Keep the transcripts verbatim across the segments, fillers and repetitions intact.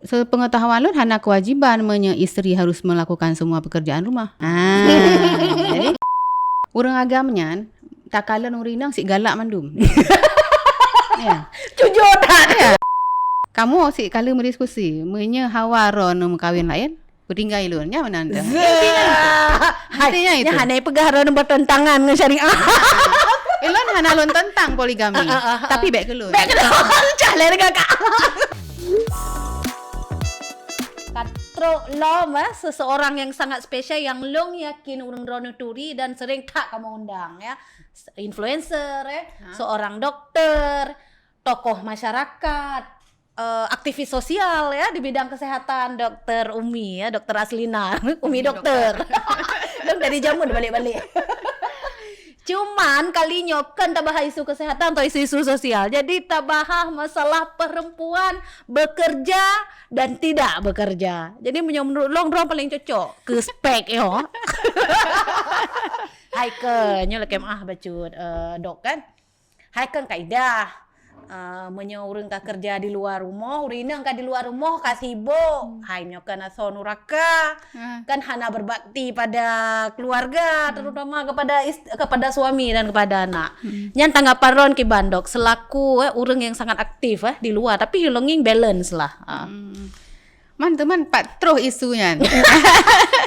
Sepengetahuan lôn, hana kewajiban meunyoe isteri harus melakukan semua pekerjaan rumah. Ah, jadi ureuëng agam nyan takalon ureuëng inong sik galak mandum. Ya. Jujur that. Ya. Kamoe sik ka lheueh meudiskusi, meunyoe Hawa droeneuh meukawen laén, peutinggai lôn, nyan meunan teuh. Zah. Hai, artinya itu. Nyan hana peugah droeneuh bertentangan ngon syariat. Ilôn hana lôn tentang poligami, tapi bèk keu lôn. Bèk keu lôn. Cah lé dengan kak. Ka trok lom, eh, seseorang yang sangat spesial yang lôn yakin ureuëng droeneuh turi dan sering that kamoe undang, ya. Influencer, eh, seorang dokter, tokoh masyarakat, eh, aktivis sosial, ya, di bidang kesehatan, Dokter Umi, ya, Dokter Aslina, Umi Dokter. Dong dari jameun balik-balik. Cuman kali nyoe kan tabahas isu kesehatan atau isu-isu sosial. Jadi tabahas masalah perempuan bekerja dan tidak bekerja. Jadi meunyoe menurut lôn, droe paling cocok keu spek nyoe. Hai ke, nyoe lakèe meu'ah bacut, eh, dok kan. Hai kan kaidah. Ah, meunyoe ureuëng ka kerja di luar rumoh, ureuëng inong ka di luar rumoh, ka sibuk. Hmm. Hai nyoe kan asoe nuraka. Hmm. Kan hana berbakti pada keluarga, hmm, terutama kepada ist-, kepada suami dan kepada anak. Hmm. Nyan tanggapan droen kiban dok selaku, eh, ureuëng yang sangat aktif, eh, di luar, tapi longing balance lah. Ah. Hmm. Man teuma pat troh isu nyan.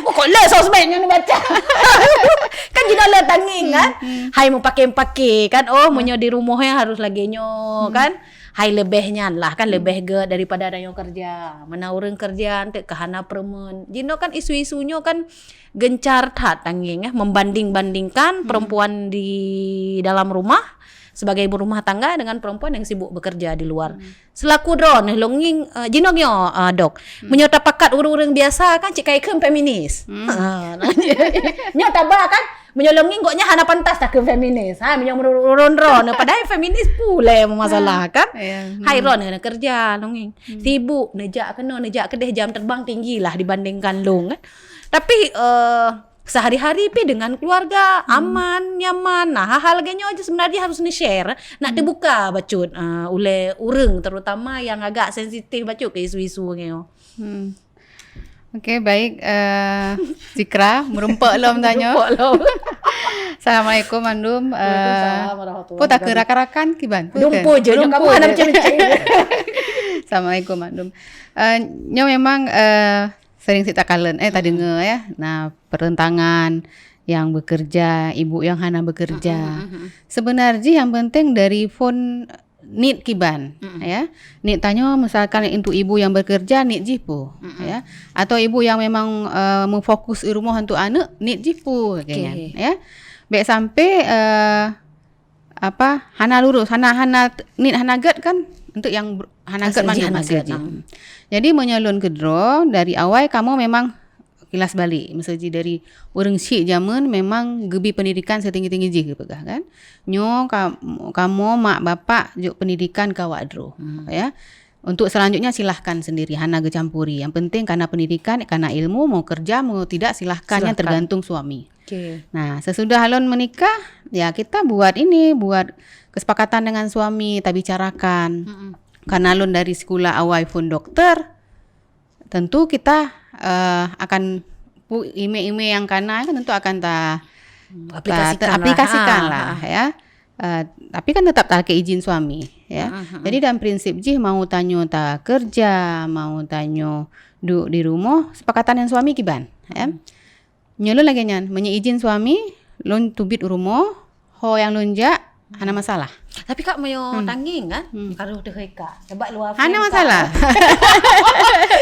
Oh, kok le sosmed nyan baca. Kan jinoe le tanging kan. Hmm, hmm. Hai meupaké-paké kan. Oh, hmm, meunyoe di rumoh ya harus lagèe nyoe, hmm, kan. Hai leubeh nyan lah kan, hmm, leubeh gèt daripada tanyoe kerja. Mana ureuëng kerja enteuk ka hana permen. Jinoe kan isu-isu nyoe kan gencar that tanging ya, membanding-bandingkan, hmm, perempuan di dalam rumah sebagai ibu rumah tangga dengan perempuan yang sibuk bekerja di luar. Hmm. Selaku droeneuh longing, eh, jinoe nyoe, eh, dok. Hmm. Meunyoe tapakat ureuëng-ureuëng biasa kan cit ka ikheun feminis. Hmm. Ha, nah, nyoe taba kan, meunyoe longing gobnyan hana pantas takheun feminis. Ha, meunyoe menurut droeneuh, padahai feminis pulè masalah kan. Ya, hmm. Hai droeneuh na kerja longing. Hmm. Sibuk neujak keunoe, neujak keudeh, jam terbang tinggi lah dibandingkan lôn kan. Tapi, eh, sehari-hari pi dengan keluarga, hmm, aman, nyaman. Nah, hal-hal lagèe nyoe je sebenarnya harus ni share, nak, hmm, terbuka bacut, ah, uleh ureuëng terutama yang agak sensitif bacut ke isu-isu nyoe. Hmm. Okey, baik, eh, Zikra, meureumpok lom tanyoe. Meureumpok lom. Assalamualaikum mandum. Waalaikumsalam warahmatullahi wabarakatuh. Eh, pun tak ke rakan-rakan kiban. Dumpu je, kamu hana macam-macam. Assalamualaikum mandum. Eh, nyoe memang, eh, sering sit takalon, eh, hmm, tadeungoe ya. Nah, pertentangan yang bekerja, ibu yang hana bekerja. Hmm, hmm, hmm, hmm. Sebenarnya yang penting dari phon niet kiban, hmm, ya. Niet tanyoe misalkan untuk ibu yang bekerja, niet jih peue, hmm, ya. Atau ibu yang memang, eh, meufokus di rumoh untuk aneuk, niet jih peue, okey, kan, ya. Bèk sampai, eh, apa, hana lurus, hana, hana t-, niet hana gèt kan, untuk yang ber-, hana gèt mandum hasil jih. Jadi meunyoe lôn keudroe dari awai kamoe memang kilas balik, miseue jih dari ureuëng syiek jameun memang geubi pendidikan setinggi-tinggi jih geupeugah kan. Nyoe ka-, kamoe mak bapak jok pendidikan keu awak droe, hmm, ya. Untuk selanjutnya silahkan sendiri, hana geucampuri. Yang penting kana pendidikan, kana ilmu, mau kerja, mau tidak, silahkan, yang tergantung suami. Okey. Nah, sesudah lôn menikah, ya kita buat ini, buat kesepakatan dengan suami, tabicarakan. Mm-mm. Karena lôn dari sikula awai phon dokter, tentu kita, eh, akan pu-, ime-ime yang kana kan tentu akan ta-, ta-, aplikasikan lah, ya. Eh, tapi kan tetap talakèe izin suami, ya. Jadi dalam prinsip jih mau tanyoe takerja, mau tanyoe duek di rumoh, sepakatan ngon suami kiban, ya. Hmm. Nyoe lôn lagèe nyan, meunyoe izin suami, lôn teubiet u rumoh, ho nyang lôn jak, hana masalah. Tapi kak meunyoe tanging kan, karoh teuhôi kak. Sebab luar hana masalah.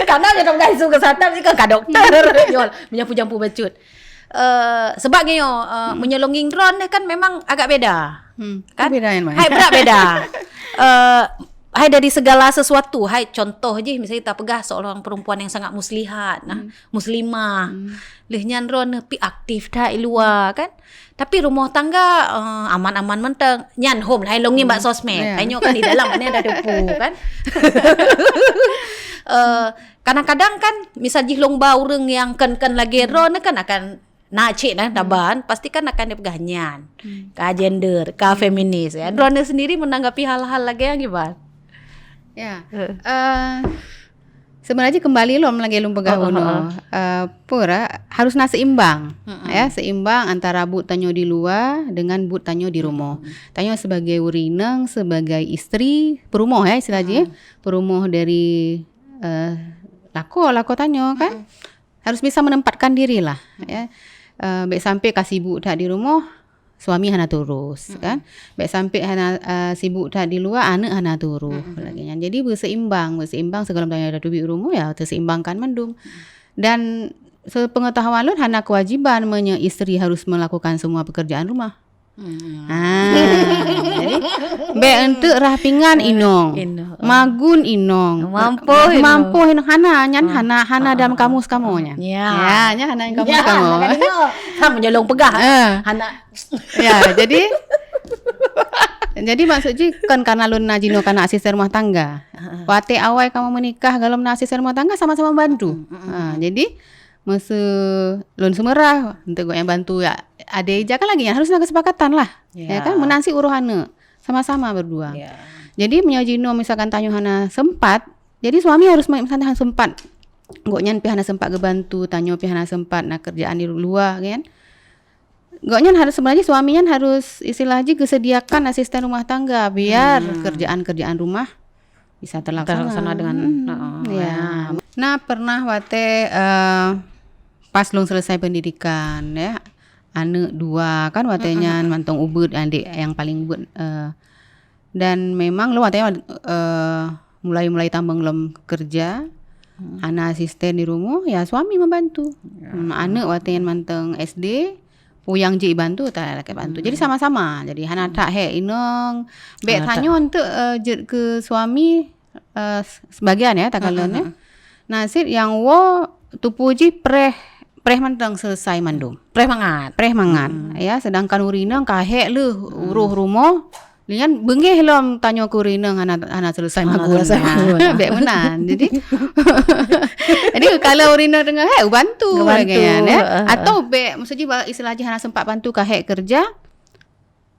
Karena nyoe ka isu kesehatan, ni kan ka doktor. Nyoe, meunyoe jampu-jampu bacut. Eh, sebab nyoe, eh, meunyoe longing droen deh kan memang agak beda. Hmm, kan? Beda kan, Mai? Hai, berat beda. Eh, hai dari segala sesuatu, hai contoh jih misalnya tapeugah seorang perempuan yang sangat muslihat, nah, muslimah. Lheuh nyan droen pi aktif that i luwa kan. Tapi rumoh tangga, eh, aman-aman mantong. Nyan hom lah, longing bak sosmed. Ya. Tanyoe kan di dalam mana ada depu kan. Eh, kadang-kadang kan misal jih lomba ureueng nyang kon-kon lagèe droen kan akan na cit nah taban, pasti kan akan dipeugah nyan. Ka gender, ka feminis ya. Droen sendiri menanggapi hal-hal lagèe nyan gimana? Ya. Eh, Sebenarnya kembali lom lagèe lôn peugah bunoe. Uh, pura harus na seimbang. Ya, seimbang antara buet tanyoe di luwa dengan buet tanyoe di rumoh. Tanyoe sebagai ureueng inong, sebagai isteri, peurumoh ya istilah jih, peurumoh dari uh, lakoe, lakoe tanyoe kan. Harus bisa menempatkan diri lah ya. Uh, bèk sampai ka sibuk that di rumoh, suami hana turus kan. Bèk sampai hana uh, sibuk that di luwa, aneuk hana turus lagèe nyan. Jadi beuseimbang, beuseimbang sigohlom tanyoe tateubiet rumoh ya teuseimbangkan mandum. Dan sepengetahuan lôn hana kewajiban meunyoe isteri harus melakukan semua pekerjaan rumah. Hmm. Ha, jadi bèk enteuk rah pingan inong, magun inong, mampoh inong. Mampoh inong hana, nyan hana, hana dalam kamus kamoe nyan. Ya. Ya, nyan hana dalam kamus kamoe. Sama nyolong peugah. Hana. Ya, jadi jadi maksud jih kan karena lôn na jinoe kana asisten rumah tangga. Watèe awai kamoe meunikah gohlom na asisten rumah tangga sama-sama bantu. Ha, jadi meuseu lôn seumeurah untuk gobnyan bantu ya. Ada ija kan lagi yang harus na kesepakatan lah. Ya kan, meunan sit uroh aneuk sama-sama berdua. Jadi meunyoe jinoe misalkan tanyoe hana sempat, jadi suami harus misalkan hana sempat. Gobnyan pih hana sempat geubantu, tanyoe pih hana sempat na kerjaan di luwa kan. Gobnyan harus sebenarnya suami nyan harus istilah jih geusediakan asisten rumah tangga biar kerjaan-kerjaan rumah bisa terlaksana. Terlaksana dengan, ya. Nah, pernah watèe uh, pas lôn selesai pendidikan ya. Aneuk dua kan watèe nyan mantong ubit, adik yang paling ubit uh, dan memang lôn watèe nyan uh, mulai-mulai tamong lom kerja. Hana asisten di rumoh, ya suami membantu. Aneuk watèe nyan mantong S D, puyang jih bantu, ta lakèe bantu. Jadi sama-sama. Jadi hana that hék inong. Bèk tanyoe enteuk uh, jeuet keu suami uh, sebagian ya takalon ya. Nah, sit nyang woe tupu jih preh, preh mantong selesai mandum. Preh mangat. Preh mangat. Ya, sedangkan ureueng inong ka hék lheueh uroh rumoh, nyan beungéh lom tanyoe keu ureueng inong hana hana selesai magun. Bèk meunan. Jadi jadi kalau ureueng inong teungoh hék, bantu lagèe nyan ya. Atau bèk maksud jih istilah jih hana sempat bantu ka hék kerja.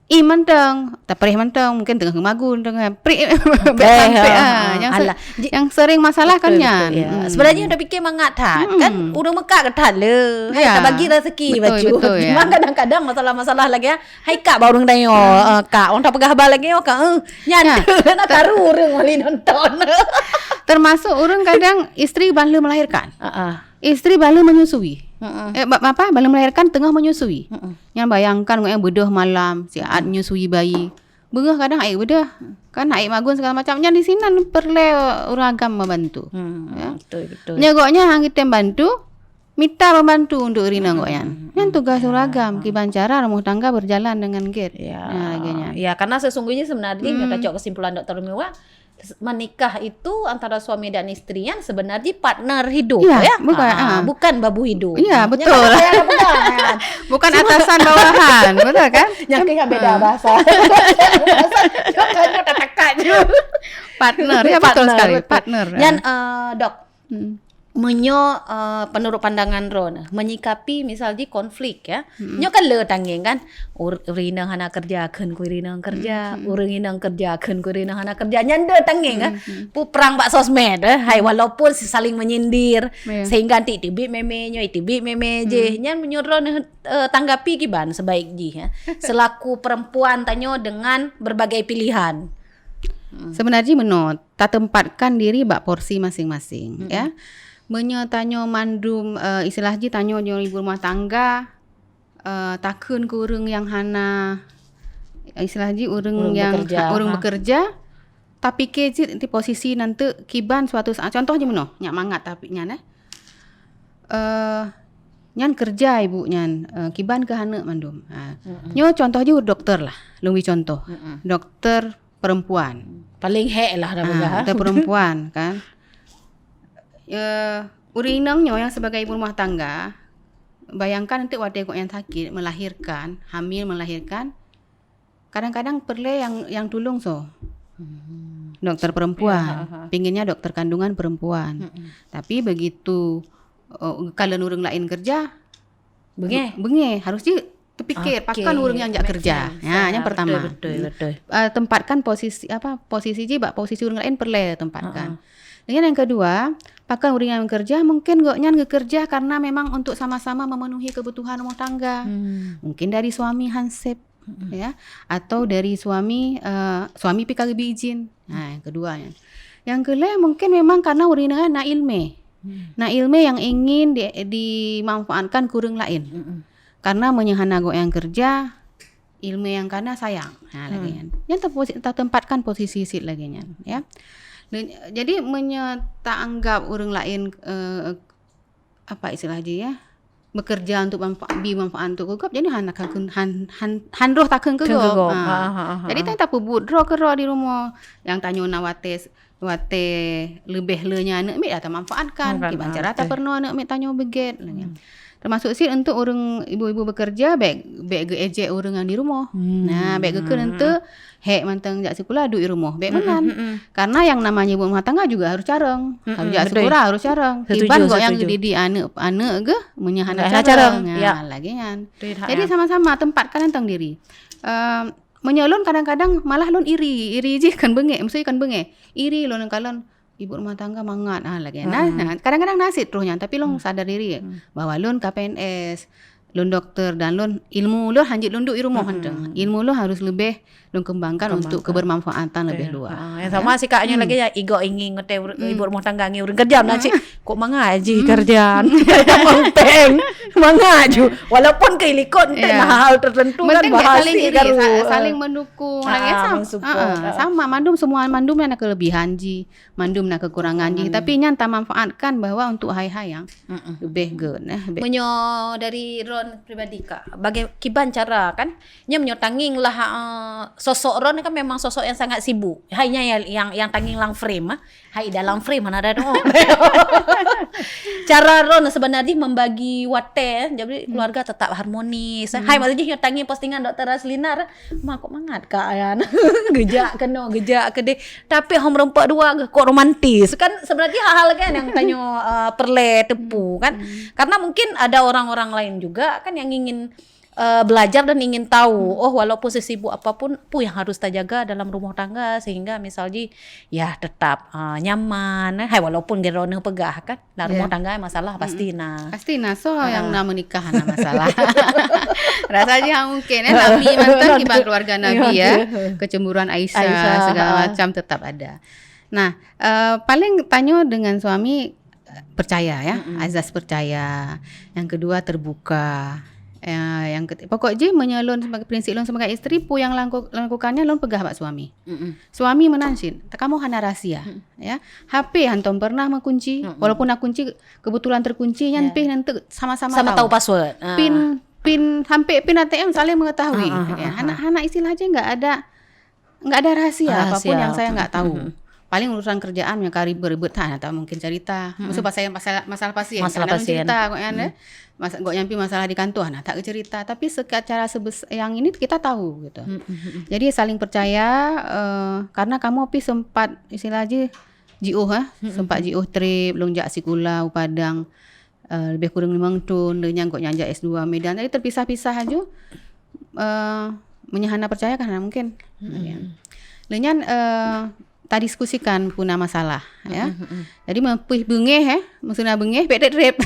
I mantong, tapreh mantong, mungkin teungoh magun, teungoh preh, bèk sampai ah. Yang, yang sering masalah kan nyan. Sebenarnya udah fikir mangat that kan, ureueng meukat ke that le. Hai tabagi rezeki bacut. Memang kadang-kadang masalah-masalah lagi ya. Hai kak bak ureueng tanyoe, kak orang tapeugah haba lagi oh kak. Nyan na taru ureueng wali nonton. Termasuk ureueng kadang isteri ban lheueh melahirkan. Isteri ban lheueh menyusui. Eh, apa, ban lheueh melahirkan teungoh menyusui. Nyan bayangkan gobnyan beudôh malam siat nyusui bayi. Beungéh kadang aik beudôh. Kan aik magun segala macam. Nyan di sinan peureulèe ureueng agam membantu. Betul, betul. Nyan gobnyan han geutem bantu, mita membantu untuk ureueng inong gobnyan. Nyan tugas ureueng agam, kiban cara rumah tangga berjalan dengan gèt. Ya, karena sesungguhnya sebenarnya nyoe tacok kesimpulan Doktor Miwa, menikah itu antara suami dan istri nyan sebenarnya partner hidup ya, bukan babu hidup. Ya, betul. Bukan atasan bawahan, betul kan? Yang kena beda bahasa. Partner, ya betul sekali, partner. Nyan uh, dok. Meunyoe uh, penurut pandangan droeneuh menyikapi misal jih konflik ya. Nyoe kan le tangieng kan. Ureueng inong hana kerja, kheun keu ureueng inong kerja. Ureueng inong kerja, kheun keu ureueng inong hana kerja. Nyan le tangieng kan. Pu perang bak sosmed eh. Hai walaupun saling menyindir sehingga nanti teubiet meme nyoe, teubiet meme jih. Nyan meunyoe droeneuh uh, tanggapi kiban sebaik jih ya. Selaku perempuan tanyoe dengan berbagai pilihan. Sebenarnya jih meunoe, tatempatkan diri bak porsi masing-masing ya. Meunyoe tanyoe mandum uh, istilah jih tanyoe nyoe ibu rumah tangga uh, takheun keu ureueng nyang hana istilah jih ureueng nyang ureueng bekerja, tapike cit di posisi nanti kiban suatu saat contoh jih meunoe nyak mangat tapi nyan eh. Uh, nyan kerja ibu nyan uh, kiban keu aneuk mandum. Uh, nyoe contoh jih doktor lah, lungwi contoh. Doktor perempuan. Paling hek lah dah peugah. Doktor perempuan kan. Uh, ureueng inong nyoe yang sebagai ibu rumah tangga, bayangkan nanti watèe gobnyan sakit, melahirkan, hamil melahirkan, kadang-kadang peureulèe yang yang tulông soe. Dokter perempuan, pinginnya dokter kandungan perempuan. Tapi begitu uh, kalon ureueng laén kerja, beungéh. Beungéh, harus jih terpikir pakon ureueng nyang jak kerja. Ya, yang pertama. Betul, betul. Uh, tempatkan posisi apa posisi jih bak posisi ureueng laén peureulèe tempatkan. Dengan yang kedua, pakon ureuëng nyang bekerja, mungkin gobnyan bekerja karena memang untuk sama-sama memenuhi kebutuhan rumah tangga. Hmm. Mungkin dari suami hansip, hmm, ya, atau dari suami, uh, suami pih ka geubri izin. Nah, yang kedua ya. Yang kelima mungkin memang karena ureuëng nyan na ilmu. Hmm. Na ilmu yang ingin di, dimanfaatkan kureueng lain. Hmm. Karena meunyoe hana gobnyan kerja, ilmu yang kana sayang. Ha, lagée nyan. Yang terposi-, tertempatkan posisi sit lagée nyan, ya. Dan, jadi meunyoe taanggap ureuëng lain, eh, apa istilah jih, ya, bekerja untuk manfa-, bi manfaat untuk keu gob, jadi hana takheun, han, han, han roh takheun keu gob. Ha. Ha, ha, ha. Jadi tanyoe tapeubuet droe keudroe di rumoh. Nyang tanyoe na watée, watée leubeh le nyan aneuk miet ya tamanfaatkan. Kiban cara tapeurunoe aneuk miet tanyoe beugét. Hmm. Termasuk sit untuk ureuëng ibu-ibu bekerja, bék, bék geuejek ureuëng nyang di rumoh. Hmm. Nah, bék geukheun enteuk, hék mantong jak sikula, duek di rumoh. Bék meunan. Karena yang namanya ibu rumah tangga juga harus carong. Harus jak sikula, harus carong. Setuju, kiban gobnyan geudidik aneuk, aneuk geuh meunyoe hana carong. Nah, lagée nyan. Jadi sama-sama tempatkan mantong diri. Ehm, meunyoe lôn kadang-kadang malah lôn iri, iri jih kon beungéh, maksudnya kon beungéh. Iri lôn kalon ibu rumah tangga mangat, ha, lagée nyan. Nah, kadang-kadang na sit roh nyan, tapi lôn sadar diri bahwa lôn ka P N S, lôn doktor dan lôn ilmu lôn hanjeuet lôn duek di rumoh mantong. Ilmu lôn harus leubeh lôn kembangkan untuk kebermanfaatan lebih luas. Ha, yang sama sikaknya lagi ya, igo ingin ngeteh ibu rumah tangga ngi ureuëng kerja na cit. Kok mangat jih kerja? Mang peng, mangat ju. Walaupun keu ilikot enteuk na hal tertentu kan bahasa saling iri, saling mendukung. Sama, mandum semua, mandum na kelebihan jih. Mandum na kekurangan jih, tapi nyan tamanfaatkan bahwa untuk hai-hai nyang leubeh gét, eh. Meunyoe dari Ron pribadi, Kak, bagai-, kiban cara kan? Nyoe meunyoe tangieng lah, eh, sosok Ron kan memang sosok yang sangat sibuk. Hai nyan yang, yang, yang tangieng lam frame, eh. Hai dalam frame mana ada dong. Cara Ron sebenarnya membagi watée, jadi keluarga tetap harmonis. Hai maksudnya nyoe tangieng postingan Doktor Raslina, Ma, kok mangat Kak Ayan? Geujak keunoe, geujak keudeh. Tapi hom rumpok dua geuh, kok romantis. Kan sebenarnya hal-hal kan yang tanyoe, uh, peureulée teupeu kan. Karena mungkin ada orang-orang lain juga kan yang ingin, uh, belajar dan ingin tahu. Oh, walaupun sesibuk apapun, apa yang harus tajaga dalam rumah tangga sehingga misal ji, ya tetap, uh, nyaman. Hai, walaupun geuroneuh peugah kan. Nah, rumah tangga masalah pasti na. Pasti na, so yang na menikah na masalah. Rasa jih mungkin, eh, Nabi mantong kiban keluarga Nabi ya. Kecemburuan Aisyah, segala macam tetap ada. Nah, eh, paling tanyoe dengan suami, eh, percaya ya, azas percaya. Yang kedua terbuka. Ya, yang ketiga, pokok jih meunyoe lôn sebagai prinsip lôn sebagai istri, peue nyang laku-, lakukannya lôn peugah bak suami. Suami meunan cit, kamoe hana rahsia, ya. H P hantom pernah meukunci, walaupun na kunci kebetulan terkunci, nyan pih nanti sama-sama tahu password. Pin, pin, hampir pin A T M saling mengetahui. Ya, hana, hana istilah je enggak ada, enggak ada rahsia apapun yang saya enggak tahu. Paling urusan kerjaan yang ka ribet-ribet, ha, tak mungkin cerita. Maksud pasal, pasal, masalah pasien, masalah pasien. Cerita kok yang, eh. Mas-, gobnyan pih masalah di kantor, nah, tak cerita. Tapi secara sebes-, yang ini kita tahu gitu. Jadi saling percaya, eh, karena kamoe pih sempat istilah je jiôh, eh. Sempat jiôh trip, lôn jak sikula u Padang, eh, lebih kurang limong thon, lheuh nyan gobnyan jak S dua Medan. Jadi terpisah-pisah aju, eh, meunyoe hana percaya kan hana mungkin. Ya. Lheuh nyan, eh, tadiskusikan peue na masalah, ya. Jadi meupih beungéh, eh, meuseu na beungéh, bék trép-trép.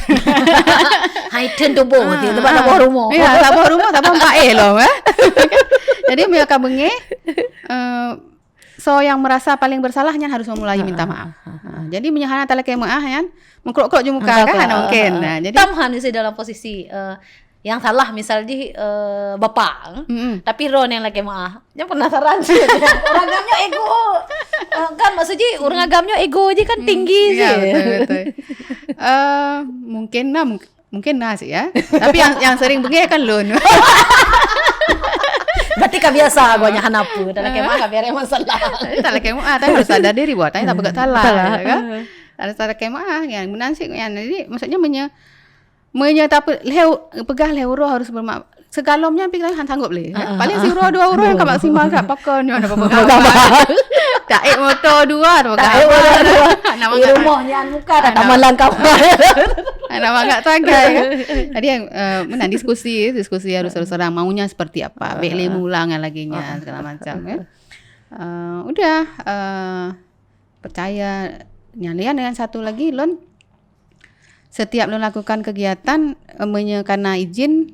Hai then tuboh, dia tempat saboh rumoh. Ya, saboh rumoh, saboh empat eh lom, eh. Jadi meunyoe ka beungéh, eh, so yang merasa paling bersalah nyan harus memulai minta maaf. Ha, jadi meunyoe hana talakée meuah nyan, meukrok-krok ju muka kan hana mungkin. Nah, jadi tam han dalam posisi, eh, yang salah misal jih, eh, bapak, tapi Ron yang lakée meuah. Nyan penasaran sih. Orang agam nyoe ego. Eh, kan maksud jih, orang agam nyoe ego jih kan tinggi sih. Ya, betul, betul. Eh, mungkin na, mung-, mungkin na sih ya. Tapi yang, yang sering beungéh kan lôn. Berarti ka biasa gobnyan hana peue. Tak lakée meuah ka biar masalah. Tapi tak lakée meuah, tapi harus sadar diri bahwa tanya tak peugah salah, ya kan? Harus tak lakée meuah, ya, meunan sih, ya. Jadi maksudnya menye-, Meunyoe tape-, lheuh, peugah lheuh uroe harus bermak-, sigohlom nyan pih han sanggob lé. Paling siuroe dua uroe ka maksimal ka pakon nyoe na peugah. Taék moto dua, taék moto dua. Di rumoh nyan muka dah taman langkah. Hana mangat sagai kan. Jadi yang, eh, meunan diskusi, diskusi harus terus terang maunya seperti apa. Bék lé meuulang lagée nyan segala macam ya. Eh, udah, eh, percaya, Nyan, nyan, nyan satu lagi, lôn setiap lôn lakukan kegiatan, eh, meunyoe kana izin,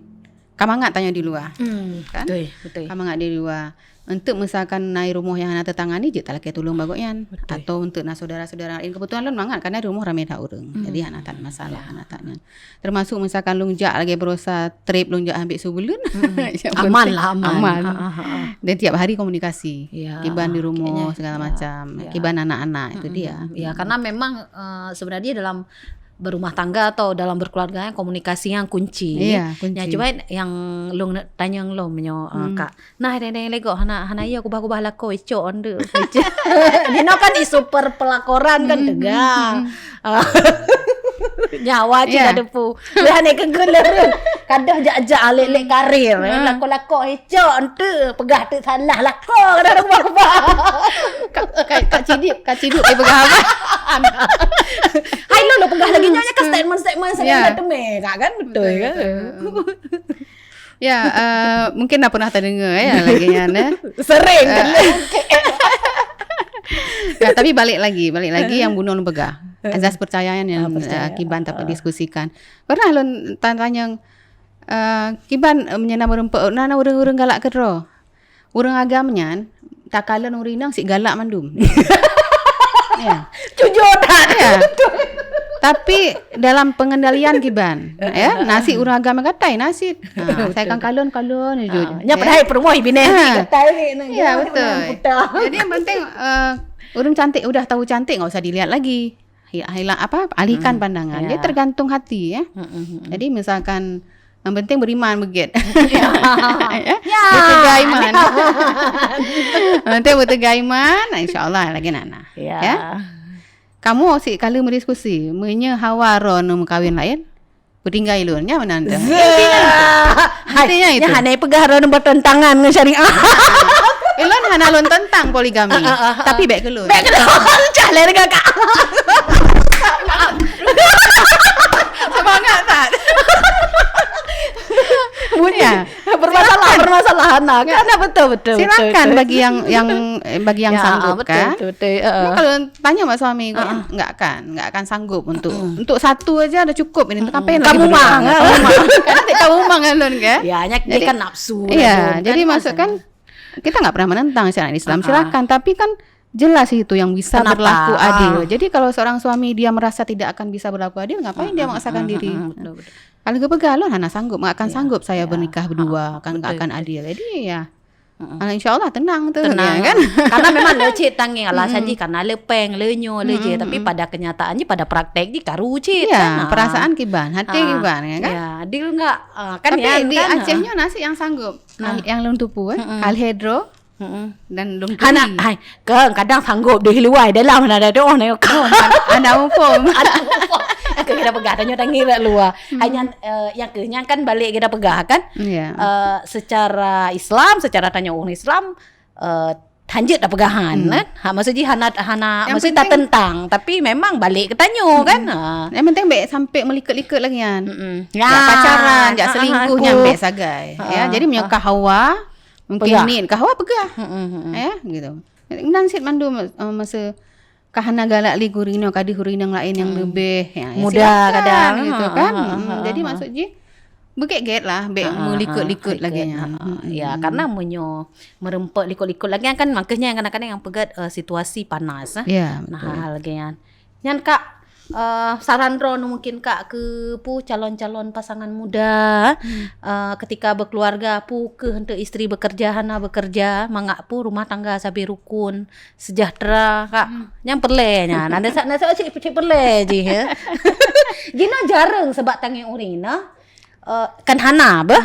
ka mangat tanyoe di luwa. Hmm, Kan? Betul, betul. Ka mangat di luwa. Untuk misalkan na i rumoh nyang hana teutangani, jeuet talakée tulông bak gobnyan. Betul. Atau untuk na saudara-saudara lain, kebetulan lôn mangat karena di rumoh ramé that ureuëng. Jadi hana that masalah, hana that nyan. Termasuk misalkan lôn jak lagée baroesa trip lôn jak ambek su buleuen. Aman lah, aman. Aman. Ha, ha, ha. Dan tiap hari komunikasi. Ya, Kiban di rumoh kayaknya, segala ya, macam. Ya. Kiban anak-anak itu dia. Ya, karena memang uh, sebenarnya dalam berumah tangga atau dalam berkeluarga, komunikasi yang kunci. Iya, kunci. Ya, cuba yang lôn tanya lôn menyo uh, kak. Nah, deng-deng lego hana hana iya kubah-kubah lakoe cok ande. Dino kan di super pelakoran kan tegang. Ah. Nyawa cit Ya. Ada pu. Lah ni kegel. Kadah jak-jak alek-lek karir. Lako-lako cok ande peugah tu salah lako kada kubah-kubah. Kak, kak, kak Cidik, kak Cidik dia pegang apa? Hai lo lo peugah lagi nyonya kan statement-statement Ya. Saya temeh kak kan betul kan? Ya, uh, mungkin dah pernah terdengar ya lagi nyan eh. Sering kan? Ya, tapi balik lagi, balik lagi yang bunoe lôn peugah. Azas percayaan yang Ah, percaya. uh, Kiban tak diskusikan. Pernah lôn tanya uh, Kiban uh, menyena meureumpok na ureuëng-ureuëng galak keudroe. Ureuëng agam nyan takalon ureuëng inong sik galak mandum. Ya. Jujur tak? Ya. Tapi dalam pengendalian Kiban, ya, nasi urang agama gatai nasi. Ha, saya kan kalon-kalon je. Ah, nya padahal perumoh bineh Ah. gatai ni. Ya, betul. Jadi yang penting uh, urang cantik udah tahu cantik nggak usah dilihat lagi. Hi- Hilang apa alihkan pandangan. Dia Ya. Tergantung hati ya. Mm-mm. Jadi misalkan yang penting beriman begitu. Ya. Ya. Bertegar iman. Yang penting bertegar iman, insya-Allah lagi nana. Ya. Ya. Kamu sik kali merdiskusi, meunyoe Hawa ro nu meukawen laén, beutinggai lôn nya meunan tu. Hai, Intinya itu. Nya hana peugah ro nu bertentangan dengan syariah. Eh, lôn hana lôn tentang poligami, tapi baik ke lôn. Baik ke lôn. Cah lain dengan kak. Semangat tak? Bunyi. Ya. Bermasalah, bermasalah anak. Kan betul betul. Silakan betul, betul. Bagi yang yang eh, bagi yang Ya, sanggup betul, kan. Betul betul. Uh, Nah, kalau tanya mak suami, enggak kan, enggak akan sanggup untuk untuk satu aja dah cukup ini. Untuk apa yang Kamu lagi mang, berdua? kamu mang. Kan tak tahu mang alun kan? Ya, nya dia Jadi- kan nafsu. Iya, lah, jadi kan maksud kan kita nggak pernah menentang syariat Islam, Ah. silakan. Tapi kan jelas itu yang bisa Kenapa? Berlaku adil. Ah. Jadi kalau seorang suami dia merasa tidak akan bisa berlaku adil, ngapain dia memaksakan diri? Hmm, betul betul. Kalau gepeugah lôn hana sanggup, nggak akan sanggup saya bernikah berdua, kan nggak betul, akan betul. Adil. Jadi ya, ah, insya Allah tenang tu, Tenang ya kan? Karena memang lecet tangi alasan ji karena lepeng lenyo leje, tapi pada kenyataan ji pada praktek ji karu cit Ya, kan? Ah. perasaan kiban, hati Ah, kiban ya kan? Ya, adil enggak? Ah, kan Tapi ya, di kan? Aceh nyoe nasi yang sanggup. Nah, yang lôn tupu eh. Kal hedro Mm-mm. dan lôn Hana, turi. Hai, kan kadang sanggup di luar dalam hana ada doa na. Oh, ada hukum. Aku kira peugah tanya tangi bak luar. Hanya uh, yang ke yang kan balik kita peugah kan? Ya. Uh, secara Islam, secara tanya orang Islam uh, hanjeuet dah pegahan kan? Ha, maksud ji hana hana Yang maksud tak penting- tentang tapi memang balik ke tanyo kan? Ha. Yang penting baik sampai melikut-likut lagi kan. Mm-mm. Ya, pacaran, jak Ah, selingkuh ah, nyang aku- baik sagai. Ya, Ah, jadi meunyoe ka hawa, mungkin Peugah. ni ka hawa peugah. Mm-mm, mm-mm. Ya, gitu. Nan sit mandum uh, masa ka hana galak li gurinoe kadeh gurinoe lain yang lebih ya, ya, Muda silakan, kadang. Gitu Ha, kan. ha, Mm-mm. ha, Jadi ha. Maksud ji beget-get lah, baik Ah, melikut-likut ah, lagi ikut, nya. ah, ah. Ya, karena meunyo merempet likut-likut lagi kan makanya kadang-kadang yang peugah uh, situasi panas eh. Ya, Nah, betul. hal lagi kan. Nyan kak uh, saran ron mungkin kak ke pu calon-calon pasangan muda uh, ketika berkeluarga pu ke untuk isteri bekerja hana bekerja mangak pu rumah tangga sabe rukun sejahtera kak. Yang perle nyan. Ada sak nasa cik cik perle ji ya. Gina jarang sebab tangi urina. Uh, kan hana bah.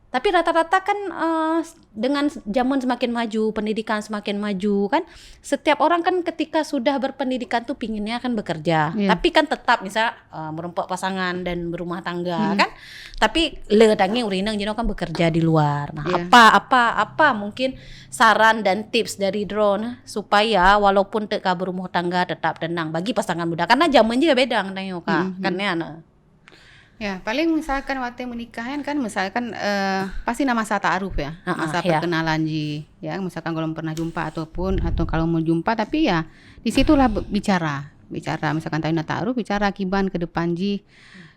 Tapi rata-rata kan uh, dengan zaman semakin maju, pendidikan semakin maju kan, setiap orang kan ketika sudah berpendidikan tuh pinginnya kan bekerja. Iya. Tapi kan tetap misal uh, merompak pasangan dan berumah tangga kan. Tapi le tangi urinang jino kan bekerja di luar. Nah, Iya. apa apa apa mungkin saran dan tips dari drone supaya walaupun teka berumah tangga tetap tenang bagi pasangan muda karena zaman je beda dengan kak. Kan ya nah. Ya, paling misalkan waktu menikah kan, kan misalkan uh, pasti nama masa ta'aruf ya, Ah, ah, masa ya. Perkenalan ji, ya misalkan kalau pernah jumpa ataupun atau kalau mau jumpa tapi ya di situlah be- bicara. Bicara, misalkan tanyoe na ta'aruf, bicara kiban ke depan jih.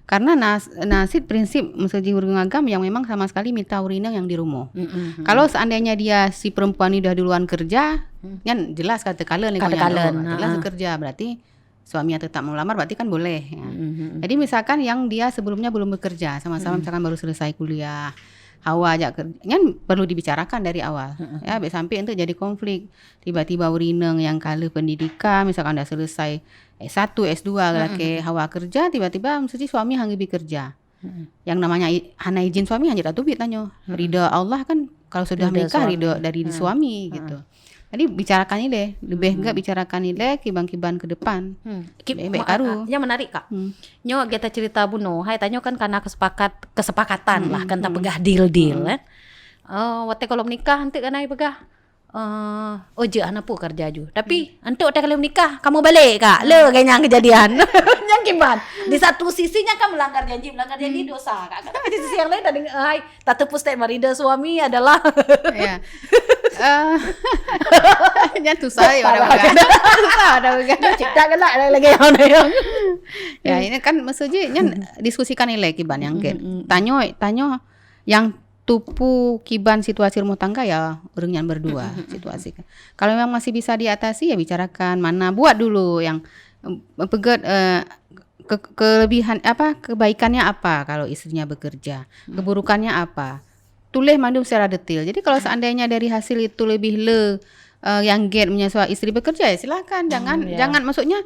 Karena na, na cit prinsip meuseujih ureuëng agam nyang memang sama sekali mita ureuëng inong nyang di rumoh. Mm-mm. Kalau seandainya dia si perempuan ini dah duluan kerja, nyan jelas ka teukalon lé Ka nyan. Teukalon, Oh, jelas ha. kerja, berarti suami yang tetap melamar berarti kan boleh. Ya. Mm-mm. Jadi misalkan yang dia sebelumnya belum bekerja, sama-sama Mm. misalkan baru selesai kuliah, hawa jak kerja, kan perlu dibicarakan dari awal. Mm-mm. Ya, bèk sampai untuk jadi konflik. Tiba-tiba ureuëng inong yang ka lheueh pendidikan, misalkan dah selesai S satu, S dua, Mm-mm. lagi hawa kerja, tiba-tiba mesti suami hana bi kerja. Mm-mm. Yang namanya i-, hana izin suami hana tateubiet tanyoe. Mm-mm. Ridha Allah kan kalau sudah Ridha menikah, suami. ridha dari Mm. suami Mm. gitu. Jadi bicarakan ilèe, lebih Mm. enggak bicarakan ilèe kiban-kiban ke depan. Hmm. Ki-, Baik-baik ma-, karu. ah, yang menarik, Kak. Hmm. Nyoe kita cerita bunoe, hai tanyoe kan karena kesepakat, kesepakatan lah, Hmm. kan tak Hmm. peugah deal-deal, Hmm. eh. Oh, watèe kalau menikah nanti kan ai peugah, eh, "Oh, jeuet hana peue kerja ju." Tapi Hmm. untuk watèe kalau menikah, kamu balik, Kak. Le, kayak nyang kejadian. Nyang kiban. Di satu sisi nyan kan melanggar janji, melanggar janji Hmm. dosa, Kak. Tapi di sisi yang lain dah dengar, hai, Tateupeue statement ridha suami adalah Ya. Eh, nyan susah ya orang pegang. Susah orang pegang. Cita galak lagi orang yang. Ya, ini kan maksud jih nyan diskusikan ilèe kiban nyang Mm, keu. mm, mm. Tanyoe, tanyoe nyang tupu kiban situasi rumah tangga ya ureuëng nyan berdua Mm, mm, mm, situasi. Kalau memang masih bisa diatasi ya bicarakan mana buat dulu yang, em, peugöt, eh, ke-, kelebihan apa, kebaikannya apa kalau istrinya bekerja? Hmm. Keburukannya apa? Tulis mandum secara detail. Jadi kalau seandainya dari hasil itu lebih le, eh, yang get menyesal istri bekerja, ya silakan. Jangan, Hmm, ya. jangan maksudnya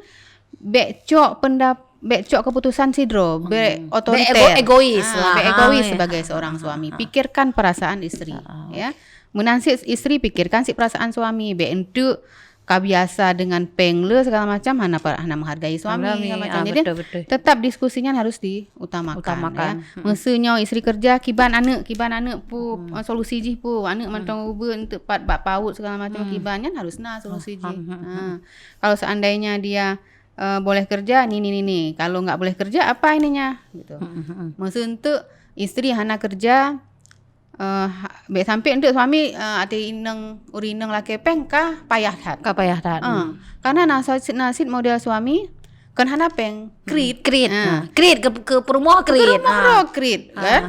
bèk cok pendap-, bèk cok keputusan sidroe, bèk Hmm. otoriter. Bèk ego-, egois Ah, lah. bèk Ah, egois ya. sebagai seorang suami. Ah. Pikirkan perasaan istri, Ah, ah. ya. Meunan cit istri pikirkan cit perasaan suami. Bèk enteuk ka biasa dengan péng le segala macam hana pa-, hana menghargai suami Hana segala mi-, macam. ah, Jadi betul, betul. tetap diskusi nyan harus diutamakan, Utamakan. ya. Mm-mm. Meuseu nyoe istri kerja kiban aneuk, kiban aneuk pu, Mm. eh, solusi jih pu, aneuk Mm. mantong ubeut enteuk pat bak paut segala macam Mm. kiban nyan harus na solusi Oh, jih. mm, mm, Ha. mm. Kalau seandainya dia, eh, boleh kerja ni ni ni ni, kalau enggak boleh kerja apa ininya gitu. Mm, mm, mm. Meuseu enteuk istri hana kerja, Eh, ha, bèk sampai enteuk suami, eh, até inong, ureueng inong lakèe péng ka payah that. Ka payah that. Ah, Hmm. karena na sa-, na cit model suami kan hana péng, Hmm. krit. Krit. Ah. Ah. Krit ke, ke peurumoh Ke krit. peurumoh Ah. droe krit, Ah. kan?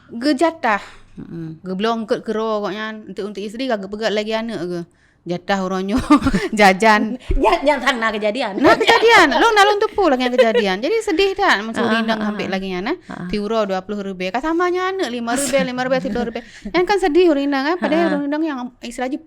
Geujatah. Mm-mm. Geubloe eungkôt keu droe gobnyan, enteuk, enteuk istri ka geupeugöt lagèe aneuk geuh. Jatah uroe nyoe jajan. Nyan, nyan sang na kejadian. Na kejadian. Lôn na lôn teupeue lagèe nyan kejadian. Jadi sedih that meuseu Ah, ureueng inong ah, sampai ah. lagèe nyan, eh. Ah. Tiuroe dua ploh ribèe. Ka sama nyan aneuk lima ribèe, lima ribèe, siplôh ribèe. Nyan kan sedih ureueng inong, eh. Padahal Ah. ureueng inong nyang istilah jih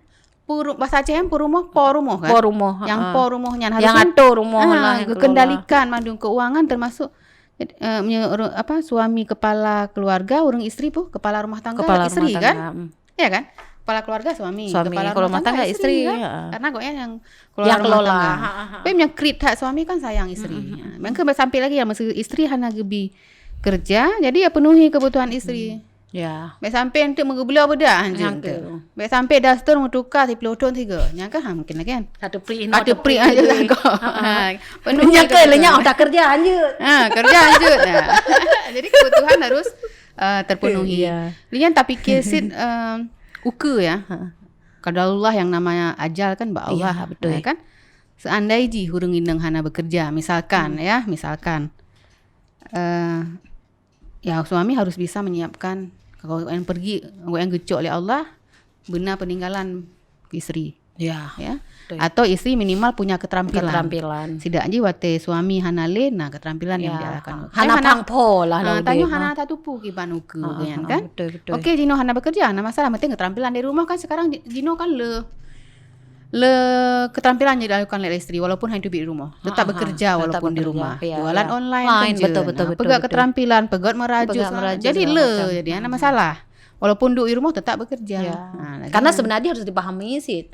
puru-, bahasa Aceh kan peurumoh, po rumoh kan. Po rumoh, Yang ah. po rumoh nyan Yang harusnya, atur rumoh ah, lah yang geukendalikan kelola. mandum keuangan termasuk, eh, menye-, apa, suami kepala keluarga, ureueng istri pun kepala rumah tangga Kepala istri rumah kan. tangga, hmm. Ya kan? Kepala keluarga suami, Suami, kepala kalau rumah rumah tangga tangga istri, istri kan? ya. Karena gobnyan yang kelola Yang rumah kelola, tangga. ha, ha, ha. Tapi yang krit that suami kan sayang istri. Mm, mm, mm, Ya. mm. Maka sampai lagi ya, masa istri hana geubi kerja, jadi ya penuhi kebutuhan istri. Hmm. Ya. Bèk sampai enteuk meugeubloe beudak hanjeuet Yang enteuk. tu. Bèk sampai daster meutuka siplôh thon sigoe. Nyan kan ha mungkin lagi kan. Satu pri Satu pri aja lah kok. Ha, ha. Ha. Penuhi Nyan ke kebutuhan. lenyap dah kerja hanjeuet. Ha, kerja hanjeuet. Ha. Jadi kebutuhan harus, eh, terpenuhi. Ya. Lé nyan tapikir cit, eh, ukeue ya. Ha. Qadarullah yang namanya ajal kan bak Allah, Ya, betul. ya kan? Seandai jih ureueng inong hana bekerja, misalkan Hmm. ya, misalkan. Eh, ya suami harus bisa menyiapkan kalau yang pergi, yang geucok oleh Allah, beuna peninggalan istri. Ya, Ya. betul. Atau istri minimal punya keterampilan. Keterampilan. Sidak jih watèe suami hana lé, nah keterampilan yang Ya. diarahkan. Hana Eh, hana pang po lah, ah, lah tanyoe udép, hana ha. tatupu kiban ukeue, Ha, ha, kan, ha, kan? betul, betul. Okey, jinoe hana bekerja, hana masalah. Penting keterampilan di rumah kan sekarang ji-, jinoe kan le, le keterampilan yang dilakukan oleh istri walaupun hanya di rumah. Tetap Ha, ha, bekerja tetap walaupun di bekerja, rumah. ya, Jualan ya. online Lain, kan je. betul, betul, Nah, betul, peugah betul. keterampilan, peugah merajut Peugah segala merajut macam. Jadi segala le, macam. jadi hana Hmm. masalah. Walaupun duduk di rumah tetap bekerja. Ya. Ha, lagi Karena kan. sebenarnya harus dipahami sih.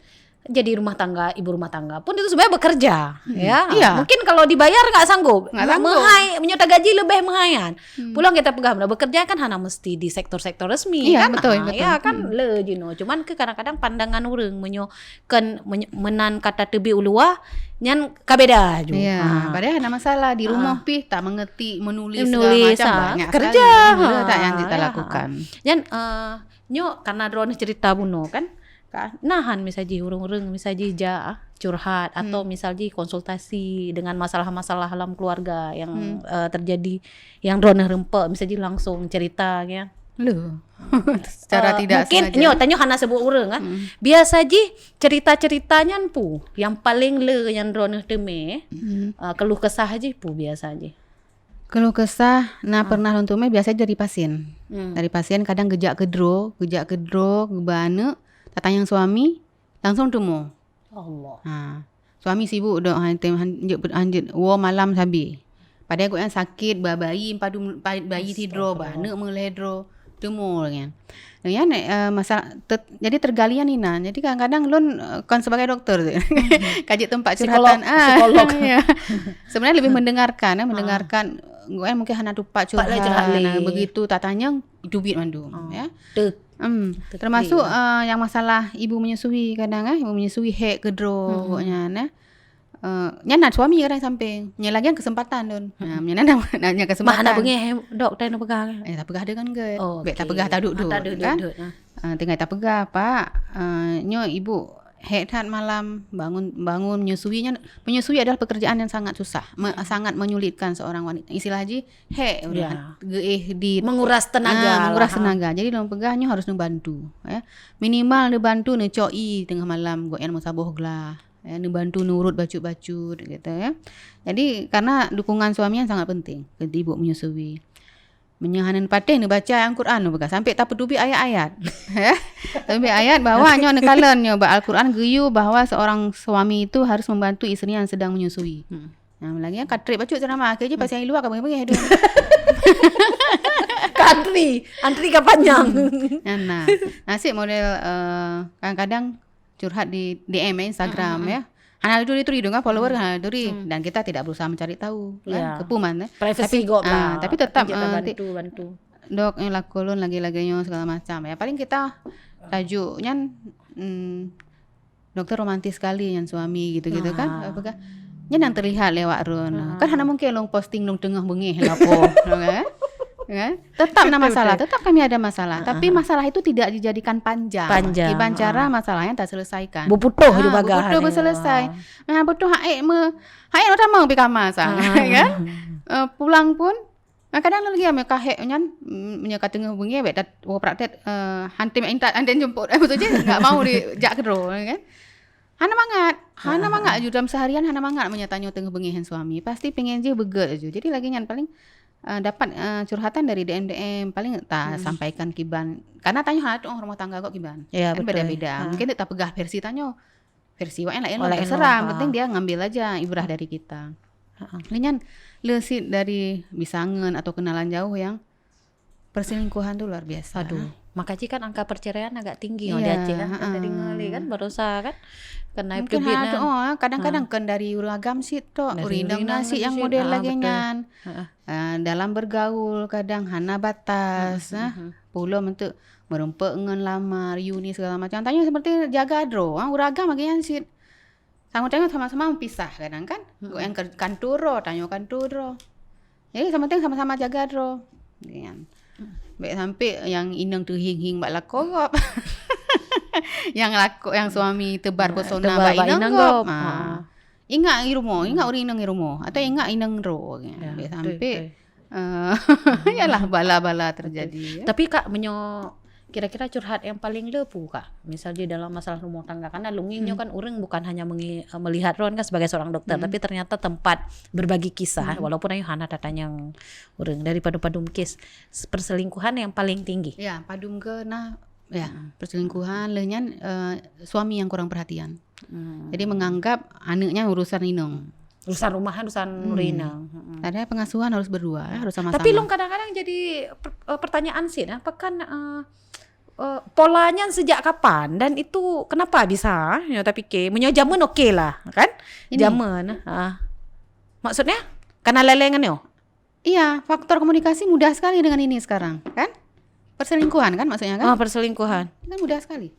Jadi rumah tangga, ibu rumah tangga pun itu sebenarnya bekerja, Hmm. ya. Iya. Mungkin kalau dibayar nggak sanggup. Nggak sanggup. Meuhai, meunyoe tagaji lebih meuhai kan. Hmm. Pulang kita peugah, bekerja kan hana mesti di sektor-sektor resmi, Iya, kan? betul, Ah, betul. ya, kan Hmm. le jinoe. Cuman ke kadang-kadang pandangan ureueng meunyoe kan menye-, meunan ka tateubiet u luwa, nyan ka beda ju. Iya, Ah. padahal hana masalah. Di Ah. rumah pih tak mengerti, menulis segala Menulis, macam, ah. banyak Kerja. sekali. Mula tak yang Ah, kita ya. lakukan. Nyan, eh, nyoe karena droeneuh cerita bunoe kan, Ka, nahan misal jih ureuëng-ureuëng misal jih jak, ah, curhat atau misal jih konsultasi dengan masalah-masalah dalam keluarga yang, eh, terjadi, yang droeneuh reumpok, misal jih langsung cerita kan. Loh. Secara Eh, tidak mungkin sengaja. Nyoe tanyoe hana sebut ureuëng ah. Biasa jih cerita-cerita nyan pu yang paling le yang droeneuh teumé, eh, keluh kesah jih pu biasa jih. Keluh kesah na pernah lôn teumé biasa dari pasien. Hmm. Dari pasien kadang geujak keudroe, geujak keudroe, geuba aneuk, tatanyong suami, langsung teumé. Allah. Ha. Suami sibuk dok han tem han jeuet han jeuet woe malam sabe. Padahai gobnyan sakit ba bayi padum pa- bayi sidroe ba aneuk meulhèe droe teumé nyan. Nyan eh, masalah ter, jadi tergalian inan. Jadi kadang-kadang lôn eh, kon sebagai doktor tu. Ka jeuet teumpat Psikolog, curhatan. Ah, psikolog. Ya. Sebenarnya lebih mendengarkan eh, mendengarkan gobnyan mungkin hana tupat Pak lah curhat. curhat lé. Nah, begitu tatanyong tubit mandum ya. Tu. Hmm. Termasuk uh, yang masalah ibu menyusui kadang eh, ibu menyusui hek keudroe hmm. Nyan eh. Uh, nyan na suami kadang samping. Nyan lagi kesempatan tu. Hmm. Nah, nyan na, na, na kesempatan. Mah hana beungéh dok tai peugah kan. Eh, tak peugah dengan ke. Oh, Bek tak okey. Peugah tak duduk Ah, tak duduk duduk, kan. Duduk, ah. Uh, tinggal tak peugah, Pak. Uh, nyoe ibu hek that malam bangun bangun menyusui nyan. Menyusui adalah pekerjaan yang sangat susah, me, sangat menyulitkan seorang wanita. Istilah jih hek Ya. Geeh di Menguras tenaga Ah, menguras lah, ha. Tenaga. Jadi lôn peugah nyoe harus neubantu ya. Minimal neubantu neucok ie tengah malam gobnyan meusaboh glah. Ya, neubantu neurot bacut-bacut gitu ya. Jadi karena dukungan suami nyan sangat penting ke ibu menyusui. Meunyoe hana neupatéh neubaca Al-Quran neupeugah sampai tapeuteubiet ayat-ayat. Ya. Sampai ayat bahwa nyoe neukalon nyoe bak Al-Quran geuyue bahwa seorang suami itu harus membantu isteri yang sedang menyusui. Hmm. Nah, lagi kan ka trép bacut ceramah akhé jih pasien luwa ka beungéh-beungéh tu. Ka antri, antri ka panjang. Nah, nah. Nasib model eh, kadang-kadang curhat di D M ya, Instagram ya. Hana turi-turi dong kan, follower hana turi dan kita tidak berusaha mencari tahu kan. Ya. Kepuman eh. Privacy Tapi, gop ah, lah. Tapi tetap Tapi ah, jangan ti- bantu, bantu. Dok yang laku lôn lagi-lagi nyoe segala macam ya. Paling kita tajuk nyan hmm, doktor romantis sekali nyan suami gitu-gitu kan. Apa kan? Nyan yang terlihat lewat run. Kan hana mungkin long posting long tengah bengih lapo kan? Kan? Tetap ada masalah, tetap kami ada masalah. Tapi masalah itu tidak dijadikan panjang. Panjang, Kiban cara masalahnya tak selesaikan. Berputuh Ah, juga berputuh kan. Berselesai. Nah, betul hak me hak utama pergi kamar sang kan? Eh, pulang pun nah, kadang lagi ame kahek nyan mm, meunyoe ka teungoh beungéh bek dat wo praktek eh, hantem intat hantem jemput eh, betul je enggak mau di jak kedro kan. Hana mangat, hana mangat ju dalam seharian hana mangat meunyoe tanyoe teungoh beungéh ngon suami. Pasti pengen je beugét ju. Jadi lagi nyan paling uh, dapat uh, curhatan dari D M D M paling ta sampaikan kiban karena tanyoe hana tuh rumah tangga kok kiban. Ya, Kan betul. Beda-beda. Mungkin tak peugah versi tanyoe. Versi wak lain Oh, lah lain terserah. lah. Penting dia ngambil aja ibrah dari kita. Ini nyan le sit dari bisangen atau kenalan jauh yang perselingkuhan tu luar biasa. Aduh, makanya kan angka perceraian agak tinggi Iya, di Aceh kan. Kan ha-ha. Tadi ngali kan barosa kan. Kena Mungkin tubit ha, nah. Oh, kadang-kadang kan dari ureuëng agam sit tok, Dari ureuëng ureuëng nasi sit, yang model ah, lagi betul. Nyan. Ha-ha. Ah, dalam bergaul kadang hana batas nah. Pulo untuk merempek ngon lamar, uni segala macam. Tanya seperti jaga dro, ha, ureuëng agam lagi nyan sit. Sama-sama sama-sama pisah kadang kan. Yang ke kantor, tanya kantor. Jadi sama teng sama-sama jaga dro. Kan. Baik sampai yang inong tu hing-hing bak lako gop. Yang lako yang suami tebar pesona Tebar bak bak inong inong gop. gop. Ha. Ha. Ingat di rumah, ingat ureuëng inong di rumah atau ingat inong dro. Ya, Baik betul, sampai betul. eh, yalah bala-bala terjadi. Ya. Tapi Kak, meunyoe kira-kira curhat yang paling lepu Kak, misal di dalam masalah rumah tangga, karena lunging nyoe kan ureuëng bukan hanya mengi- melihat ron kan sebagai seorang dokter, tapi ternyata tempat berbagi kisah, walaupun ayo hana tatanyong ureuëng dari padum-padum kes perselingkuhan yang paling tinggi. Ya, padum ke nah ya perselingkuhan leh nyan eh, suami yang kurang perhatian. Jadi menganggap anaknya urusan inong. Urusan rumah kan urusan ureuëng inong. Mm-mm. Ada pengasuhan harus berdua, eh, harus sama-sama. Tapi long kadang-kadang jadi per- eh, pertanyaan sih, apa kan eh, eh, polanya sejak kapan dan itu kenapa bisa? Ya tapi ke, meunyoe zaman oke lah kan? Ini. Zaman. Ah. Maksudnya karena lelengan yo. Iya, faktor komunikasi mudah sekali dengan ini sekarang, kan? Perselingkuhan kan maksudnya kan? Ah, perselingkuhan. Kan mudah sekali.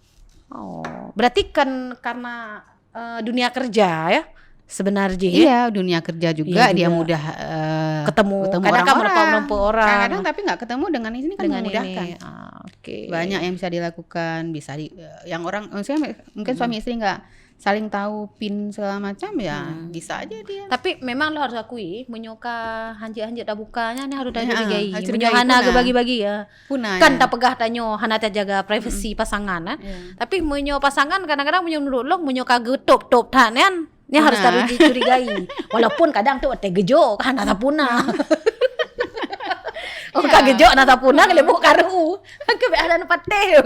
Oh, berarti kan karena eh, dunia kerja ya sebenarnya ya. Iya, dunia kerja juga Iya dia juga. Mudah eh, Ketemu. ketemu Kadang kan orang-orang. Mereka orang. Kadang-kadang tapi nggak ketemu dengan ini kan Dengan memudahkan. Ini. Ah, oke. Okey. Banyak yang bisa dilakukan, bisa di, yang orang, maksudnya mungkin suami istri nggak saling tahu pin segala macam, ya bisa aja dia. Tapi memang lo harus akui, meunyoe ka hanjeuet-hanjeuet tabukanya ni harus tacurigai. Harus Meunyoe curigai, hana punah. Geubagi-bagi ya. Punah, Kan ya. Tapeugah tanyoe hana tajaga privacy pasangan kan. Ya. Tapi meunyoe pasangan kadang-kadang meunyoe menurut long, meunyoe ka geutop-top that kan, ni harus Punah. Harus dicurigai. Walaupun kadang tu watèe geujok hana tapunah. Oh, ka geujok hana tapunah, lé bok karu. Ka bèk hana patéh.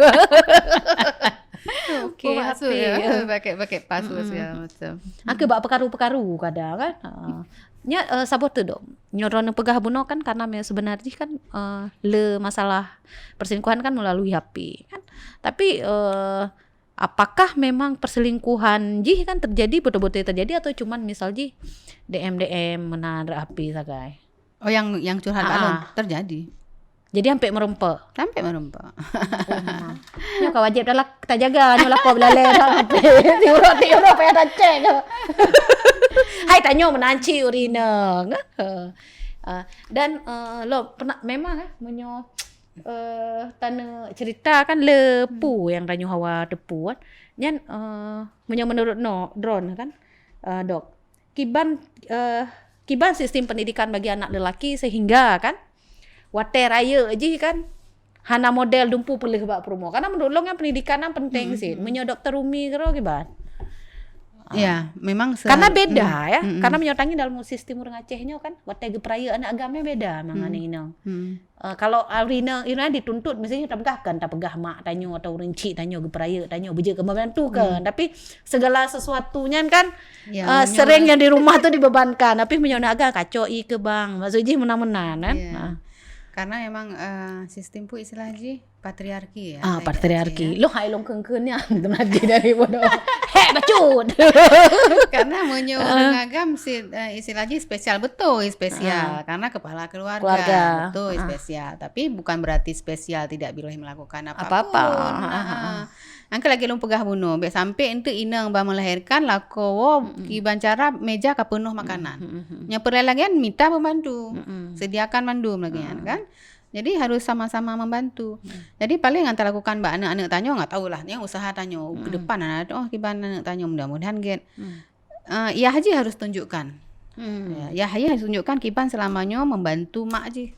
Okey, Oh, maksud api, ya, ya. pakai pakai password segala macam. Angka bak pekaru-pekaru kadang kan. Ha. Nya uh, saboh tu dok. Nyoe droeneuh peugah bunoe kan karena me- sebenarnya kan uh, le masalah perselingkuhan kan melalui H P kan. Tapi uh, apakah memang perselingkuhan jih kan terjadi betul-betul terjadi atau cuman misal jih D M D M meunan H P sagai. Oh, yang yang curhat Ah. balon terjadi. Jadi sampai merompak. Sampai merompak. Nyoe ka wajib dah lah kita jaga nyoe lakoe belalai dah. Tiurok tiurok payah dah cek ke. Hai tanyoe menanci urina. Uh, dan uh, lo pernah memang eh meunyoe uh, tane cerita kan lepu yang tanyoe hawa tepu kan. Nyan uh, meunyoe menurut no drone kan uh, dok kiban uh, kiban sistem pendidikan bagi anak lelaki sehingga kan watèe rayeuk jih kan hana model dumpu peuleuh bak peurumoh. Karena menurut long kan pendidikan kan penting sih. Meunyoe doktor Rumi kira kiban. Ya, memang se- Karena beda ya. Karena meunyoe tangi dalam sistem ureueng Aceh nyoe kan watèe geupeurayeuk anak agam beda mangan inong. Hmm. Uh, kalau ureueng inong dituntut misalnya tapeugah kan tapeugah mak tanyoe atau ureueng cik tanyoe geupeurayeuk tanyoe beujeuet keu membantu kan. Tapi segala sesuatu nyan kan Ya, uh, meunyoe sering yang di rumah tu dibebankan. Tapi meunyoe anak agam kacok i keu bang. Maksud jih meunan-meunan kan. Ya. Ha. Karena memang uh, sistem pun istilah jih patriarki ya. Ah, Saya patriarki. kata, Lo hai long keun-keun nya. Teumadi dari bodoh. Hek bacut. Karena meunyoe ureueng agam si, uh, istilah jih spesial betul, spesial. Karena kepala keluarga, Keluarga. Betul, spesial. Tapi bukan berarti spesial tidak boleh melakukan apapun. Apa-apa. Ha, ha. Angka lagi long peugah bunoe, bèk sampai enteuk inong ba melahirkan lakoe kiban cara meja ka peunoh makanan. Nyang peureulee lagi kan mita pembantu. Sediakan mandum lagi kan. Jadi harus sama-sama membantu. Jadi paling antara lakukan bak aneuk-aneuk tanyoe nggak tahulah, nyang usaha tanyoe ke depan aneuk oh kiban aneuk tanyoe mudah-mudahan get. Uh, ya haji harus tunjukkan. Ya, ya haji harus tunjukkan kiban selama nyoe membantu mak jih.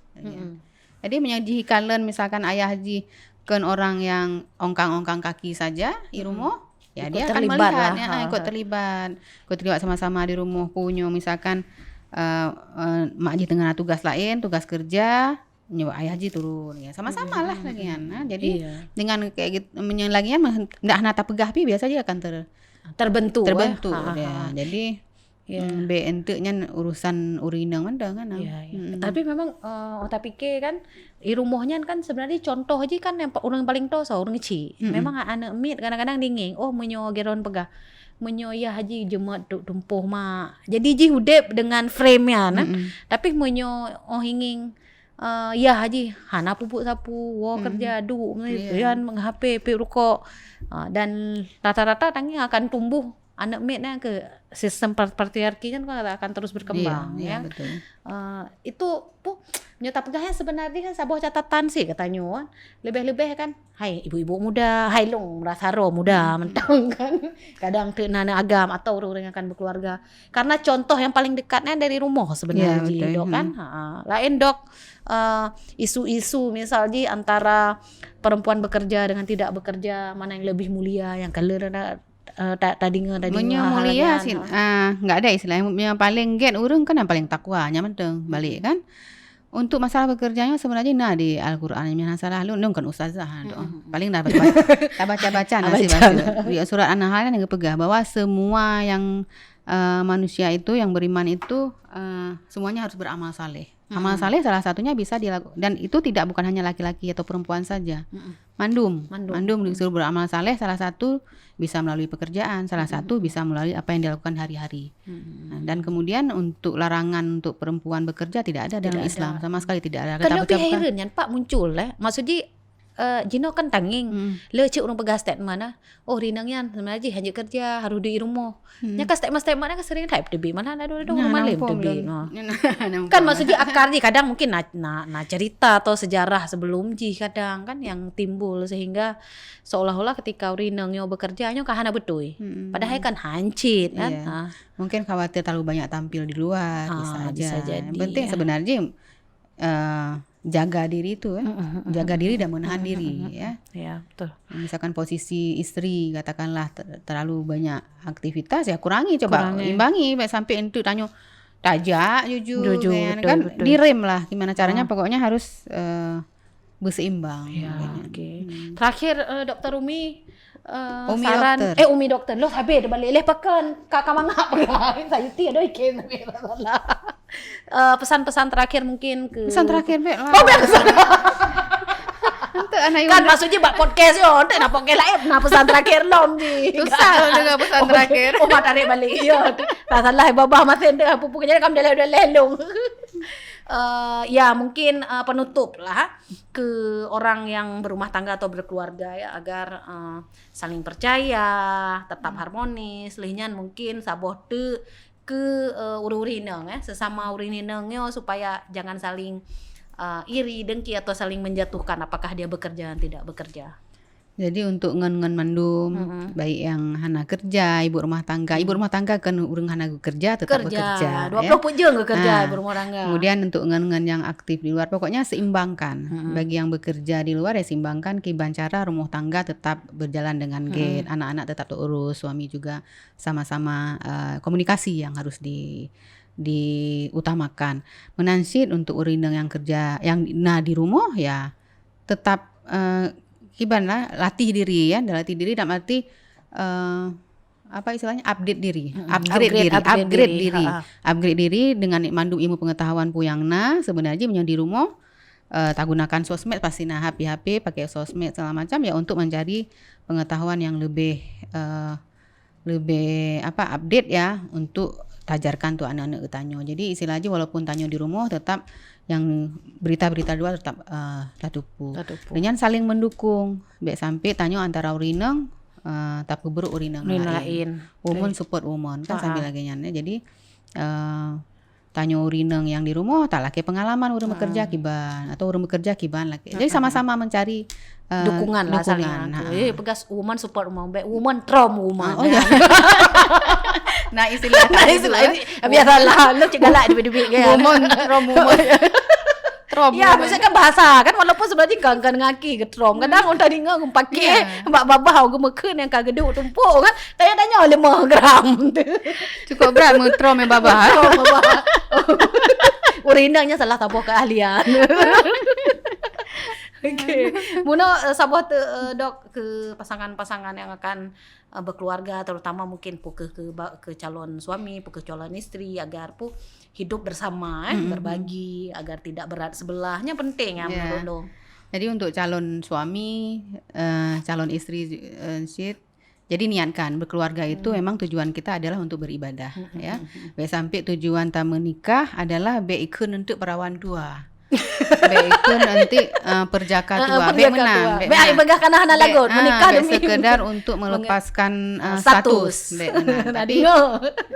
Jadi meunyoe jih kalen misalkan ayah jih kan orang yang ongkang-ongkang kaki saja di rumah, ya Ikut dia akan terlibat melihat lah, ya, ha, ikut terlibat. Ikut terlibat sama-sama di rumah punyo misalkan uh, uh, mak jih tengah tugas lain, tugas kerja, nyoe ayah jih turun ya. Sama-sama lah lagi kan. Ha, jadi Iya. dengan kayak gitu meunyoe lagi kan ndak hana tapeugah pi biasa jih akan ter, Terbentuk. terbentuk Eh. Ha, ha, dia. ha. Jadi Ya. hmm, be enteuk nyan urusan ureueng inong mantong kan. Ya, ya. Tapi memang uh, otak pikir kan di rumah nyan kan sebenarnya contoh aja kan yang pa- orang paling tosa orang kecil. Memang anak mit kadang-kadang dingin. Oh meunyoe geron peugah. Meunyoe ya haji jemat duk tumpoh mak. Jadi jih udep dengan frame nyan. Tapi meunyoe oh ingin uh, ya haji hana pupuk sapu, wo kerja duk, yeah. Menghape, pik rukok. Uh, dan rata-rata tangi akan tumbuh anak mit nyan ke sistem par- patriarki kan akan terus berkembang Iya, ya. Betul. Uh, itu pu nyoe tapeugah nyan sebenarnya kan saboh catatan sih katanyoe kan. Lebih-lebih kan hai ibu-ibu muda, hai long rasa roh muda mentang kan. Kadang tu anak agam atau orang-orang yang akan berkeluarga. Karena contoh yang paling dekatnya dari rumah sebenarnya Ya, betul. dok kan. Ha, lain dok uh, isu-isu misal ji antara perempuan bekerja dengan tidak bekerja mana yang lebih mulia yang kalau uh, tak tadinga tadinga Meunyoe mulia sih ah enggak ada istilah yang paling get ureueng kan yang paling takwa nyan mantong balik kan. Untuk masalah bekerjanya sebenarnya nah di Al-Quran yang salah lu nong kan ustazah tu. Paling dah baca baca-baca nasib baca. Di surat An-Nahl kan yang peugah bahwa semua yang uh, manusia itu yang beriman itu uh, semuanya harus beramal saleh. Amal saleh salah satunya bisa dilakukan dan itu tidak bukan hanya laki-laki atau perempuan saja. Mandum. Mandum. Mandum disuruh beramal saleh salah satu bisa melalui pekerjaan, salah satu bisa melalui apa yang dilakukan hari-hari. Nah, dan kemudian untuk larangan untuk perempuan bekerja tidak ada dalam Islam sama sekali tidak ada. Kalau Kita baca pihak nyan pak muncul eh. Maksudnya eh, jinoe kan tangeng. Hmm. Le cit ureuëng peugah statement ah, "Oh, rineng nyan sebenarnya jih hana keureuja, harus di rumoh." Hmm. Nyan ka statement-statement nyan ka sering that teubiet malah ladom-ladom malam teubiet. Kan maksud jih akar jih kadang mungkin na, na, na cerita atau sejarah sebelum jih kadang kan yang timbul sehingga seolah-olah ketika ureuëng nyoe bekerja nyoe ka hana beutôi. Hmm. Padahal kan hancit kan. Iya. Ah. Mungkin khawatir terlalu banyak tampil di luar, ah, bisa aja. Bisa jadi. Penting sebenarnya eh, jaga diri itu, eh. Mm, mm, mm, jaga diri dan menahan diri, ya. Ya, betul. Misalkan posisi isteri, katakanlah ter-, terlalu banyak aktivitas, ya kurangi coba, kurangi. Imbangi, baik sampai entuk tanyoe tajak jujur, jujur, kan, betul, kan? Betul. Direm lah, gimana caranya, ah, pokoknya harus, eh, berseimbang. Ya, oke. Hmm. Terakhir, eh, Doktor Umi, eh, Umi saran, doktor. Eh, Umi doktor. Loh, habis dah balik. Leh pakan, Kak Kamangap. Saya ti ada ikan, tapi tak salah. Eh, pesan-pesan terakhir mungkin ke... Pesan terakhir, Bek, lah. Oh, Bek, pesan. Untuk anak kan, ibu maksudnya bak podcast yo, untuk nak podcast lain, nah pesan terakhir lom ji. Susah dengan pesan terakhir. Oh, mak tarik balik. Ya, tak salah, babah masih untuk apa-apa. Jadi, kamu dah leh, dah leh lom. Eh, ya, mungkin, eh, penutup lah ke orang yang berumah tangga atau berkeluarga ya, agar, eh, saling percaya, tetap harmonis. Lheuh nyan mungkin saboh teuk ke, eh, ureuëng-ureuëng inong, eh, sesama ureuëng inong nyoe supaya jangan saling, eh, iri, dengki atau saling menjatuhkan apakah dia bekerja dan tidak bekerja. Jadi untuk ngon-ngon mandum, mm-mm, baik yang hana kerja, ibu rumah tangga. Ibu rumah tangga kan ureuëng hana kerja, tetap bekerja, dua puluh empat jam bekerja, ya. Ibu rumah tangga. Kemudian untuk ngon-ngon yang aktif di luar, pokoknya seimbangkan. Mm-mm. Bagi yang bekerja di luar, ya seimbangkan kiban cara rumah tangga tetap berjalan dengan, mm-mm, gét, anak-anak tetap terurus, suami juga sama-sama, eh, komunikasi yang harus di-, diutamakan. Meunan cit untuk ureuëng inong yang kerja, yang na di rumoh, ya tetap, eh, kiban lah, latih diri ya, latih diri dalam arti, eh, apa istilahnya, update diri, mm-mm, upgrade diri, upgrade diri. Ha, ha. Upgrade diri dengan mandum ilmu pengetahuan peue nyang na, sebenarnya meunyoe di rumoh, eh, tagunakan sosmed pasti na, H P-H P, pakai sosmed segala macam ya untuk mencari pengetahuan yang lebih, eh, lebih apa, update ya untuk tajarkan tu anak-anak geutanyoe. Jadi istilah jih walaupun tanyoe di rumoh tetap yang berita-berita luar tetap, eh, tatupu. Tatupu. Dengan saling mendukung. Bèk sampai tanyoe antara ureueng inong, eh, tapeuburuk ureueng inong laén. Woman support woman kan sambil lagèe nyan ya. Jadi, eh, tanyoe ureueng inong nyang di rumoh, talakèe pengalaman ureueng bekerja kiban atau ureueng bekerja kiban lakèe. Jadi sama-sama mencari, eh, dukungan lah saling. Eh, peugah woman support woman, bèk woman trom woman. Oh ya. Nah, istilah, nah, istilah itu, eh. Biasalah, lu cek galak duit-duit kan. Woman trom woman. Trom. Ya, maksudnya kan bahasa kan, walaupun sebenarnya kan, kan ngaki ke trom. Kadang orang tadi ngau pakai bak babah, orang meukeun nyang ka geuduk tumpuk kan. Tanya-tanya lima gram. Cukup berat meutrom babah. Trom babah. Ureueng inong nyan salah saboh keahlian. Okey. Meunan, eh, saboh tu, eh, Dok, ke pasangan-pasangan yang akan, eh, berkeluarga, terutama mungkin peue ke, ke ba-, ke calon suami, peue ke calon isteri, agar peue hidup bersama, eh, berbagi, agar tidak berat sebelah. Nyan penting ya menurut lo. Jadi untuk calon suami, eh, calon isteri, eh, cit, jadi niatkan berkeluarga itu memang tujuan kita adalah untuk beribadah, ya. Bèk sampai tujuan tameunikah adalah bèk ikheun untuk perawan tua. Bèk ikheun nanti, eh, perjaka tua. Bèk meunan, bèk meunan. Bèk ai peugah kana hana lagot, menikah demi sekedar untuk melepaskan, eh, status. Bèk meunan. Tapi,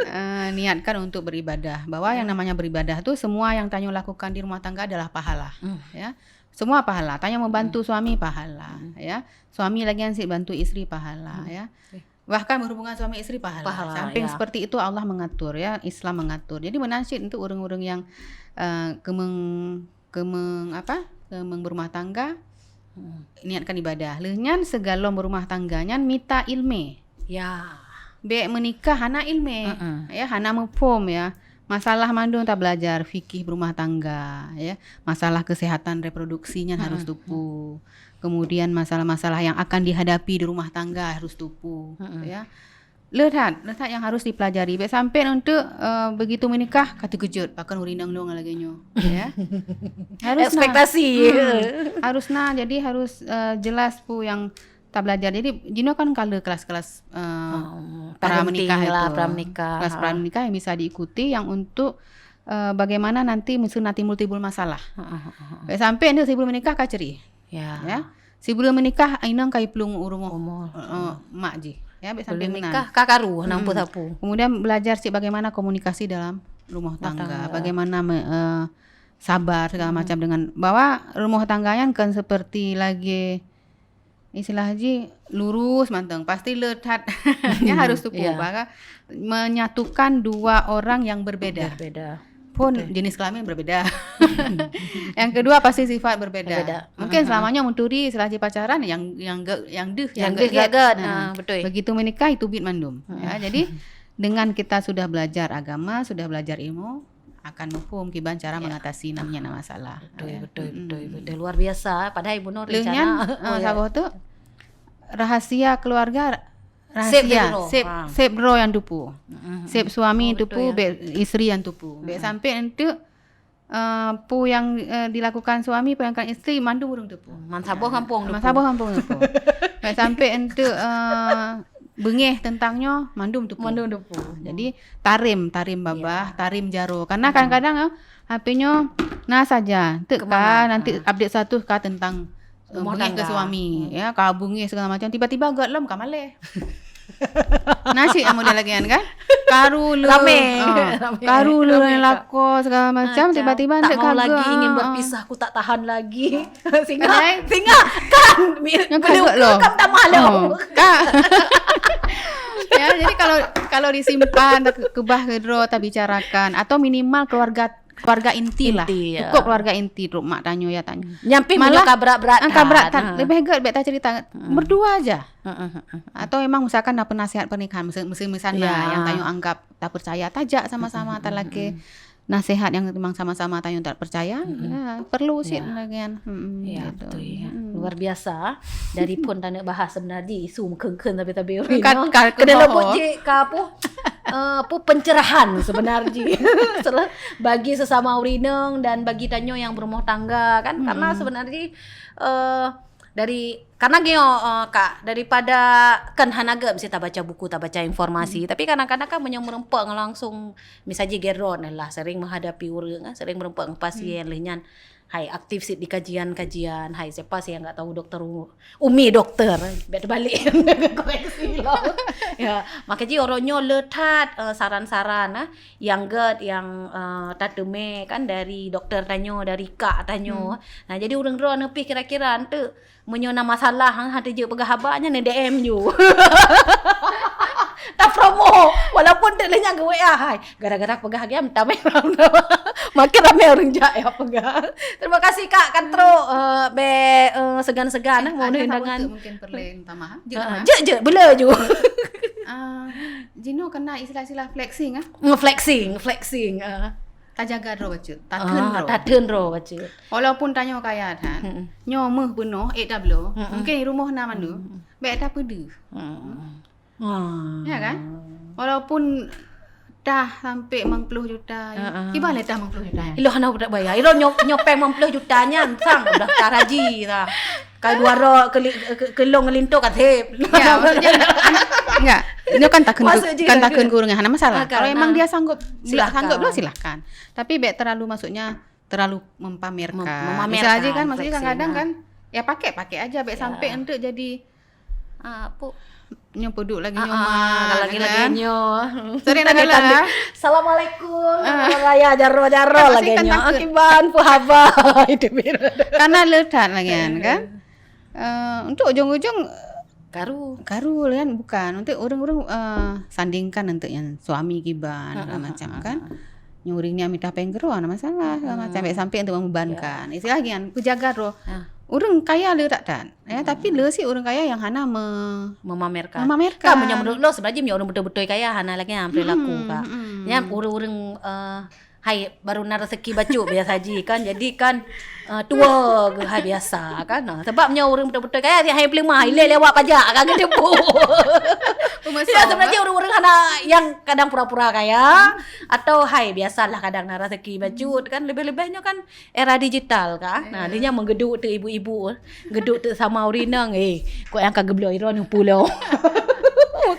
eh, niatkan untuk beribadah. Bahwa yang namanya beribadah tu semua yang tanyoe lakukan di rumah tangga adalah pahala, ya. Semua pahala. Tanyoe membantu suami pahala, ya. Suami lagi nyan cit bantu isteri pahala, ya. Bahkan berhubungan suami isteri pahala. Pahala, samping seperti itu Allah mengatur ya, Islam mengatur. Jadi meunan cit untuk ureueng-ureueng yang, eh, keumeung, keumeung apa? Keumeung berumah tangga, niatkan ibadah. Lheueh nyan sigohlom berumah tangga nyan mita ileumèe. Ya. Bèk meunikah hana ileumèe. Ya, hana muphom ya. Masalah mandum tabelajar fikih berumah tangga, ya. Masalah kesehatan reproduksi nyan harus tupu. Kemudian masalah-masalah yang akan dihadapi di rumah tangga harus tupu, ya. Le that, le that yang harus dipelajari. Bèk sampai untuk, eh, begitu menikah, ka teukeujot, pakon ureueng inong lôn lagèe nyoe, ya. Harus na. Ekspektasi. Harus na, jadi harus, eh, jelas peue nyang tabelajar. Jadi, jinoe kan ka le kelas-kelas, eh, pra menikah itu. Kelas pra menikah yang bisa diikuti, yang untuk, eh, bagaimana nanti miseue na timbul-timbul masalah. Bèk sampai nanti sebelum menikah ka cerai. Ya. Sibuleuen meunikah, inong ka iplueng u rumoh, eh, mak jih. Ya, bèk sampai meunan. Nikah ka karu, hana sapeue-sapeue. Kemudian belajar cit bagaimana komunikasi dalam rumah tangga, bagaimana me-, eh, sabar segala macam dengan, bahwa rumah tangga nyan kon seperti lagi, istilah jih, lurus mantong, pasti le that. Nyan harus tupu, bahwa menyatukan dua orang yang berbeda. Berbeda. Pun jenis kelamin berbeda. Yang kedua pasti sifat berbeda. Berbeda. Mungkin selama nyoe meuturi, setelah jipacaran, yang, yang ge-, yang deuh, yang deuh gèt. Nah, betul. Begitu menikah, itu bit mandum. Ya, jadi dengan kita sudah belajar agama, sudah belajar ilmu, akan muphom kiban cara mengatasi namanya masalah. Betul, betul, betul, betul. Luar biasa. Padahal bunoe rencana. Lheuh nyan, eh, saboh tu, rahasia keluarga, rahasia, save dulu. Save, save droe nyang tupu. Save suami tupu, bèk isteri nyang tupu. Bèk sampai nanti, eh, peue nyang, eh, dilakukan suami, peue nyang dilakukan isteri, mandum ureueng tupu. Man saboh kampung tupu. Man saboh kampung tupu. Bèk sampai nanti, eh, beungèh tentang nyoe, mandum tupu. Mandum tupu. Jadi, tarém, tarém babah, tarém jaroe. Karena kadang-kadang, eh, H P nyoe na saja. Teuk ka nanti update status ka tentang, eh, beungèh ke suami, ya, ka beungèh segala macam. Tiba-tiba göt lom ka malèe. Na cit model lagèe nyan kan? Karu le, ramè. Karu le lakoe segala macam, tiba-tiba tak mau lagi, ingin berpisah, aku tak tahan lagi. Singa, singa kan. Nyang ka göt lom. Kam tamah lom. Ka. Ya, jadi kalau, kalau disimpan, tak keubah keudroe, tabicarakan, atau minimal keluarga, keluarga inti lah. Inti, ya. Cukup keluarga inti, trok mak tanyoe, ya tanyoe. Nyang pih meunyoe ka brat-brat that. Leubeh göt bèk tacerita. Berdua aja. Atau memang misalkan na penasihat pernikahan, misal, misal, misal na nyang tanyoe anggap tak percaya, tajak sama-sama, talakèe. Nasihat nyang memang sama-sama tanyoe tak percaya, ya, perlu cit lagèe nyan. Ya, gitu. Betul, ya. Luar biasa. Dari phôn taneuk bahas sebenarnya isu meukeun-keun tapi-tapi. Keuneuk luput jih ka peue, eh, peue pencerahan sebenarnya. Bagi sesama ureueng inong dan bagi tanyoe nyang berumah tangga kan. Karena sebenarnya, eh, dari, karena gini, eh, Kak, daripada kan hana göt mesti tabaca buku, tabaca informasi. Tapi kadang-kadang kan meunyoe meureumpok ngon langsung, misalnya geron lah, sering menghadapi ureueng, eh, sering meureumpok ngon pasien, lheuh nyan, hai, aktif cit di kajian-kajian, hai, siapa sih yang nggak tahu dokter U-, Umi dokter, bèk teubalek, koreksi lom. Ya, maka jih uroe nyoe le that, eh, saran-saran, eh, nyang göt, nyang, eh, tateumèe kan dari dokter tanyoe, dari kak tanyoe. Nah, jadi ureueng droeneuh pih kira-kira enteuk meunyoe na masalah, ha, hana teujeuet peugah haba nyan, D M ju. Ta promo, walaupun teuk lheuh nyan geu W A, hai. Gara-gara peugah lagèe nyan, tamè. Makin ramè ureueng jak ya peugah. Terima kasih, Kak, kan trok, eh, bèk, eh, segan-segan, eh, mau undangan. Mungkin perlu minta maaf. Jeuet, jeuet, bela ju. Ah, jinoe kena istilah-istilah flexing, ah. Nge-flexing, flexing, ah. Tajaga droe bacut, tateun droe. Tateun droe bacut. Walaupun tanyoe kaya that, nyoe meuh peunoh, ék tabloe, mungkin di rumoh na mandum, bèk tapeudeuh. Ya kan? Walaupun tah sampai limong puluh juta, kiban lé tah limong puluh juta nyan? Iloh hana udah bayar. Iloh nyo-, nyopeng limong puluh juta nyan, sang udah tah haji tah. Ka dua ro ke li-, ke, ke long linto ka sip. Ya, maksudnya, enggak. Itu kan takheun ke, kan takheun ke ureueng hana masalah. Kalau memang dia sanggup, sanggup lah, silahkan. Tapi bèk terlalu, maksudnya, terlalu mempamerkan. Mem-, memamerkan, flexing, kan, maksudnya kadang-kadang kan, ya pakai, pakai aja, bèk sampai enteuk jadi, ah, apa, nyoe peuduek lagi nyoe mah, lagi-lagi nyoe. Sorry, nak galak. Assalamualaikum. Raya jaro-jaro lagi nyoe. Akiban pu haba. Itu bira. Karena le that lagi kan. Eh, untuk ujung-ujung, karu. Karu kan, bukan. Untuk ureueng-ureueng, eh, sandingkan untuk nyang suami kiban, segala macam kan. Nyoe ureueng ni mita péng keudroe, hana masalah, segala macam. Bèk sampai untuk membebankan. Istilah lagi kan, peujaga droe. Ureueng kaya le that-that. Ya, tapi le cit ureueng kaya nyang hana me-, memamerkan. Kan, meunyoe menurut lo, sebenarnya meunyoe ureueng beutôi-beutôi kaya, hana lagèe nyan perilaku, Kak. Nyan ureueng-ureueng, eh, hai, baru na rezeki bacut biasa ji kan. Jadi kan, eh, tuwo geuh hai biasa kan. Nah, sebab nyoe ureueng beutôi-beutôi kaya, hai peuleumah, ilèe lewat pajak kan geuteupeue. Ya, sebenarnya ureueng-ureueng hana nyang kadang pura-pura kaya atau hai biasalah kadang na rezeki bacut kan. Lebih-lebih nyoe kan era digital kan. Nah, dia nyan meugeuduk tu ibu-ibu. Geuduk teuk sama ureueng inong, eh, kok nyang ka geubloe droeneuh pulo.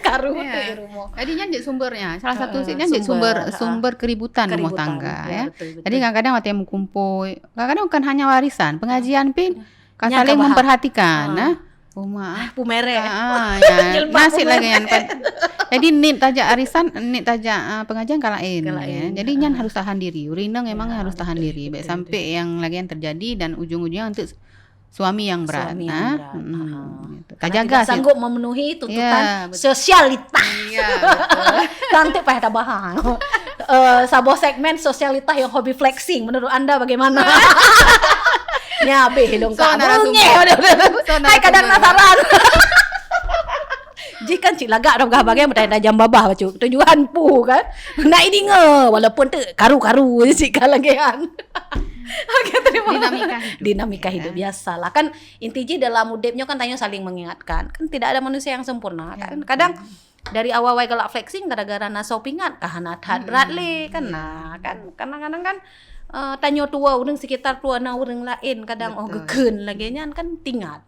Karu teuk rumoh. Jadi nyan jeuet sumbernya. Salah satu cit nyan jeuet sumber, sumber keributan rumah tangga, ya. Jadi kadang-kadang watèe meukumpôi, kadang-kadang bukan hanya warisan, pengajian pih Ka saling memperhatikan, ah. Rumah, ah. Pu merek. Ah, ya. Nasib lagi yang pad-, jadi nit tajak arisan, nit tajak, ah, pengajian ka lain, ya. Jadi nyan harus tahan diri. Ureueng inong memang harus tahan diri. Baik sampai yang lagi yang terjadi dan ujung-ujungnya untuk suami yang berat. Suami yang berat. Tajaga sanggup memenuhi tuntutan sosialitas. Ya, betul. Nanti payah tabahas. Eh, saboh segmen sosialitas yang hobi flexing. Menurut anda bagaimana? Nya habis lungkak. Hai, kadang penasaran. Jih kan cit lagak dah peugah bagai meutai tajam babah bacut. Tujuan pu kan. Nak idinga walaupun tu karu-karu cit kan lagi kan. Oke, terima kasih. Dinamika hidup. Dinamika hidup biasalah. Kan inti jih dalam udeb nyoe kan tanyoe saling mengingatkan. Kan tidak ada manusia yang sempurna kan. Kadang dari awai-awai galak flexing gara-gara na soe pingat ka hana that berat lé kan. Nah, kan kadang-kadang kan eh, tanyoe tuwoe ureueng sekitar tuwoe na ureueng lain kadang oh geukheun lagée nyan kan tingat.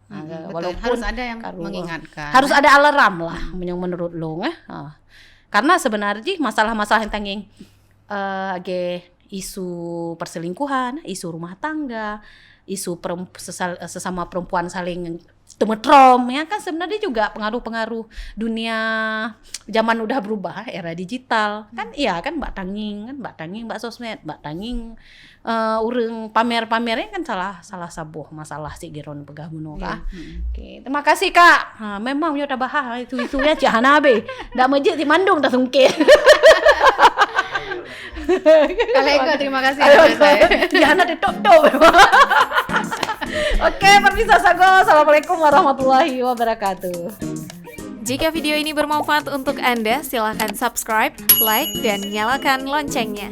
Walaupun harus ada yang mengingatkan. Harus ada alarm lah meunyoe menurut lôn eh. Ha. Karena sebenarnya jih masalah-masalah yang tanging eh lagée isu perselingkuhan, isu rumah tangga, isu perem-, sesal-, sesama perempuan saling teumeutrom, ya kan sebenarnya juga pengaruh-pengaruh dunia zaman udah berubah, era digital. Kan iya kan bak tanging, kan bak tanging, bak sosmed, bak tanging eh, ureueng pamer-pamer kan salah, salah saboh masalah cit Giron peugah bunoe kah. Oke, terima kasih Kak. Ha, memang nyoe tabahas itu-itu ya cit hana habis. Dak mejit si mandum tasungkit. Kalau ikut, terima kasih. Aduh, ya, hana tutup-tutup. Oke, pemirsa Sago, assalamualaikum warahmatullahi wabarakatuh. Jika video ini bermanfaat untuk Anda, silakan subscribe, like, dan nyalakan loncengnya.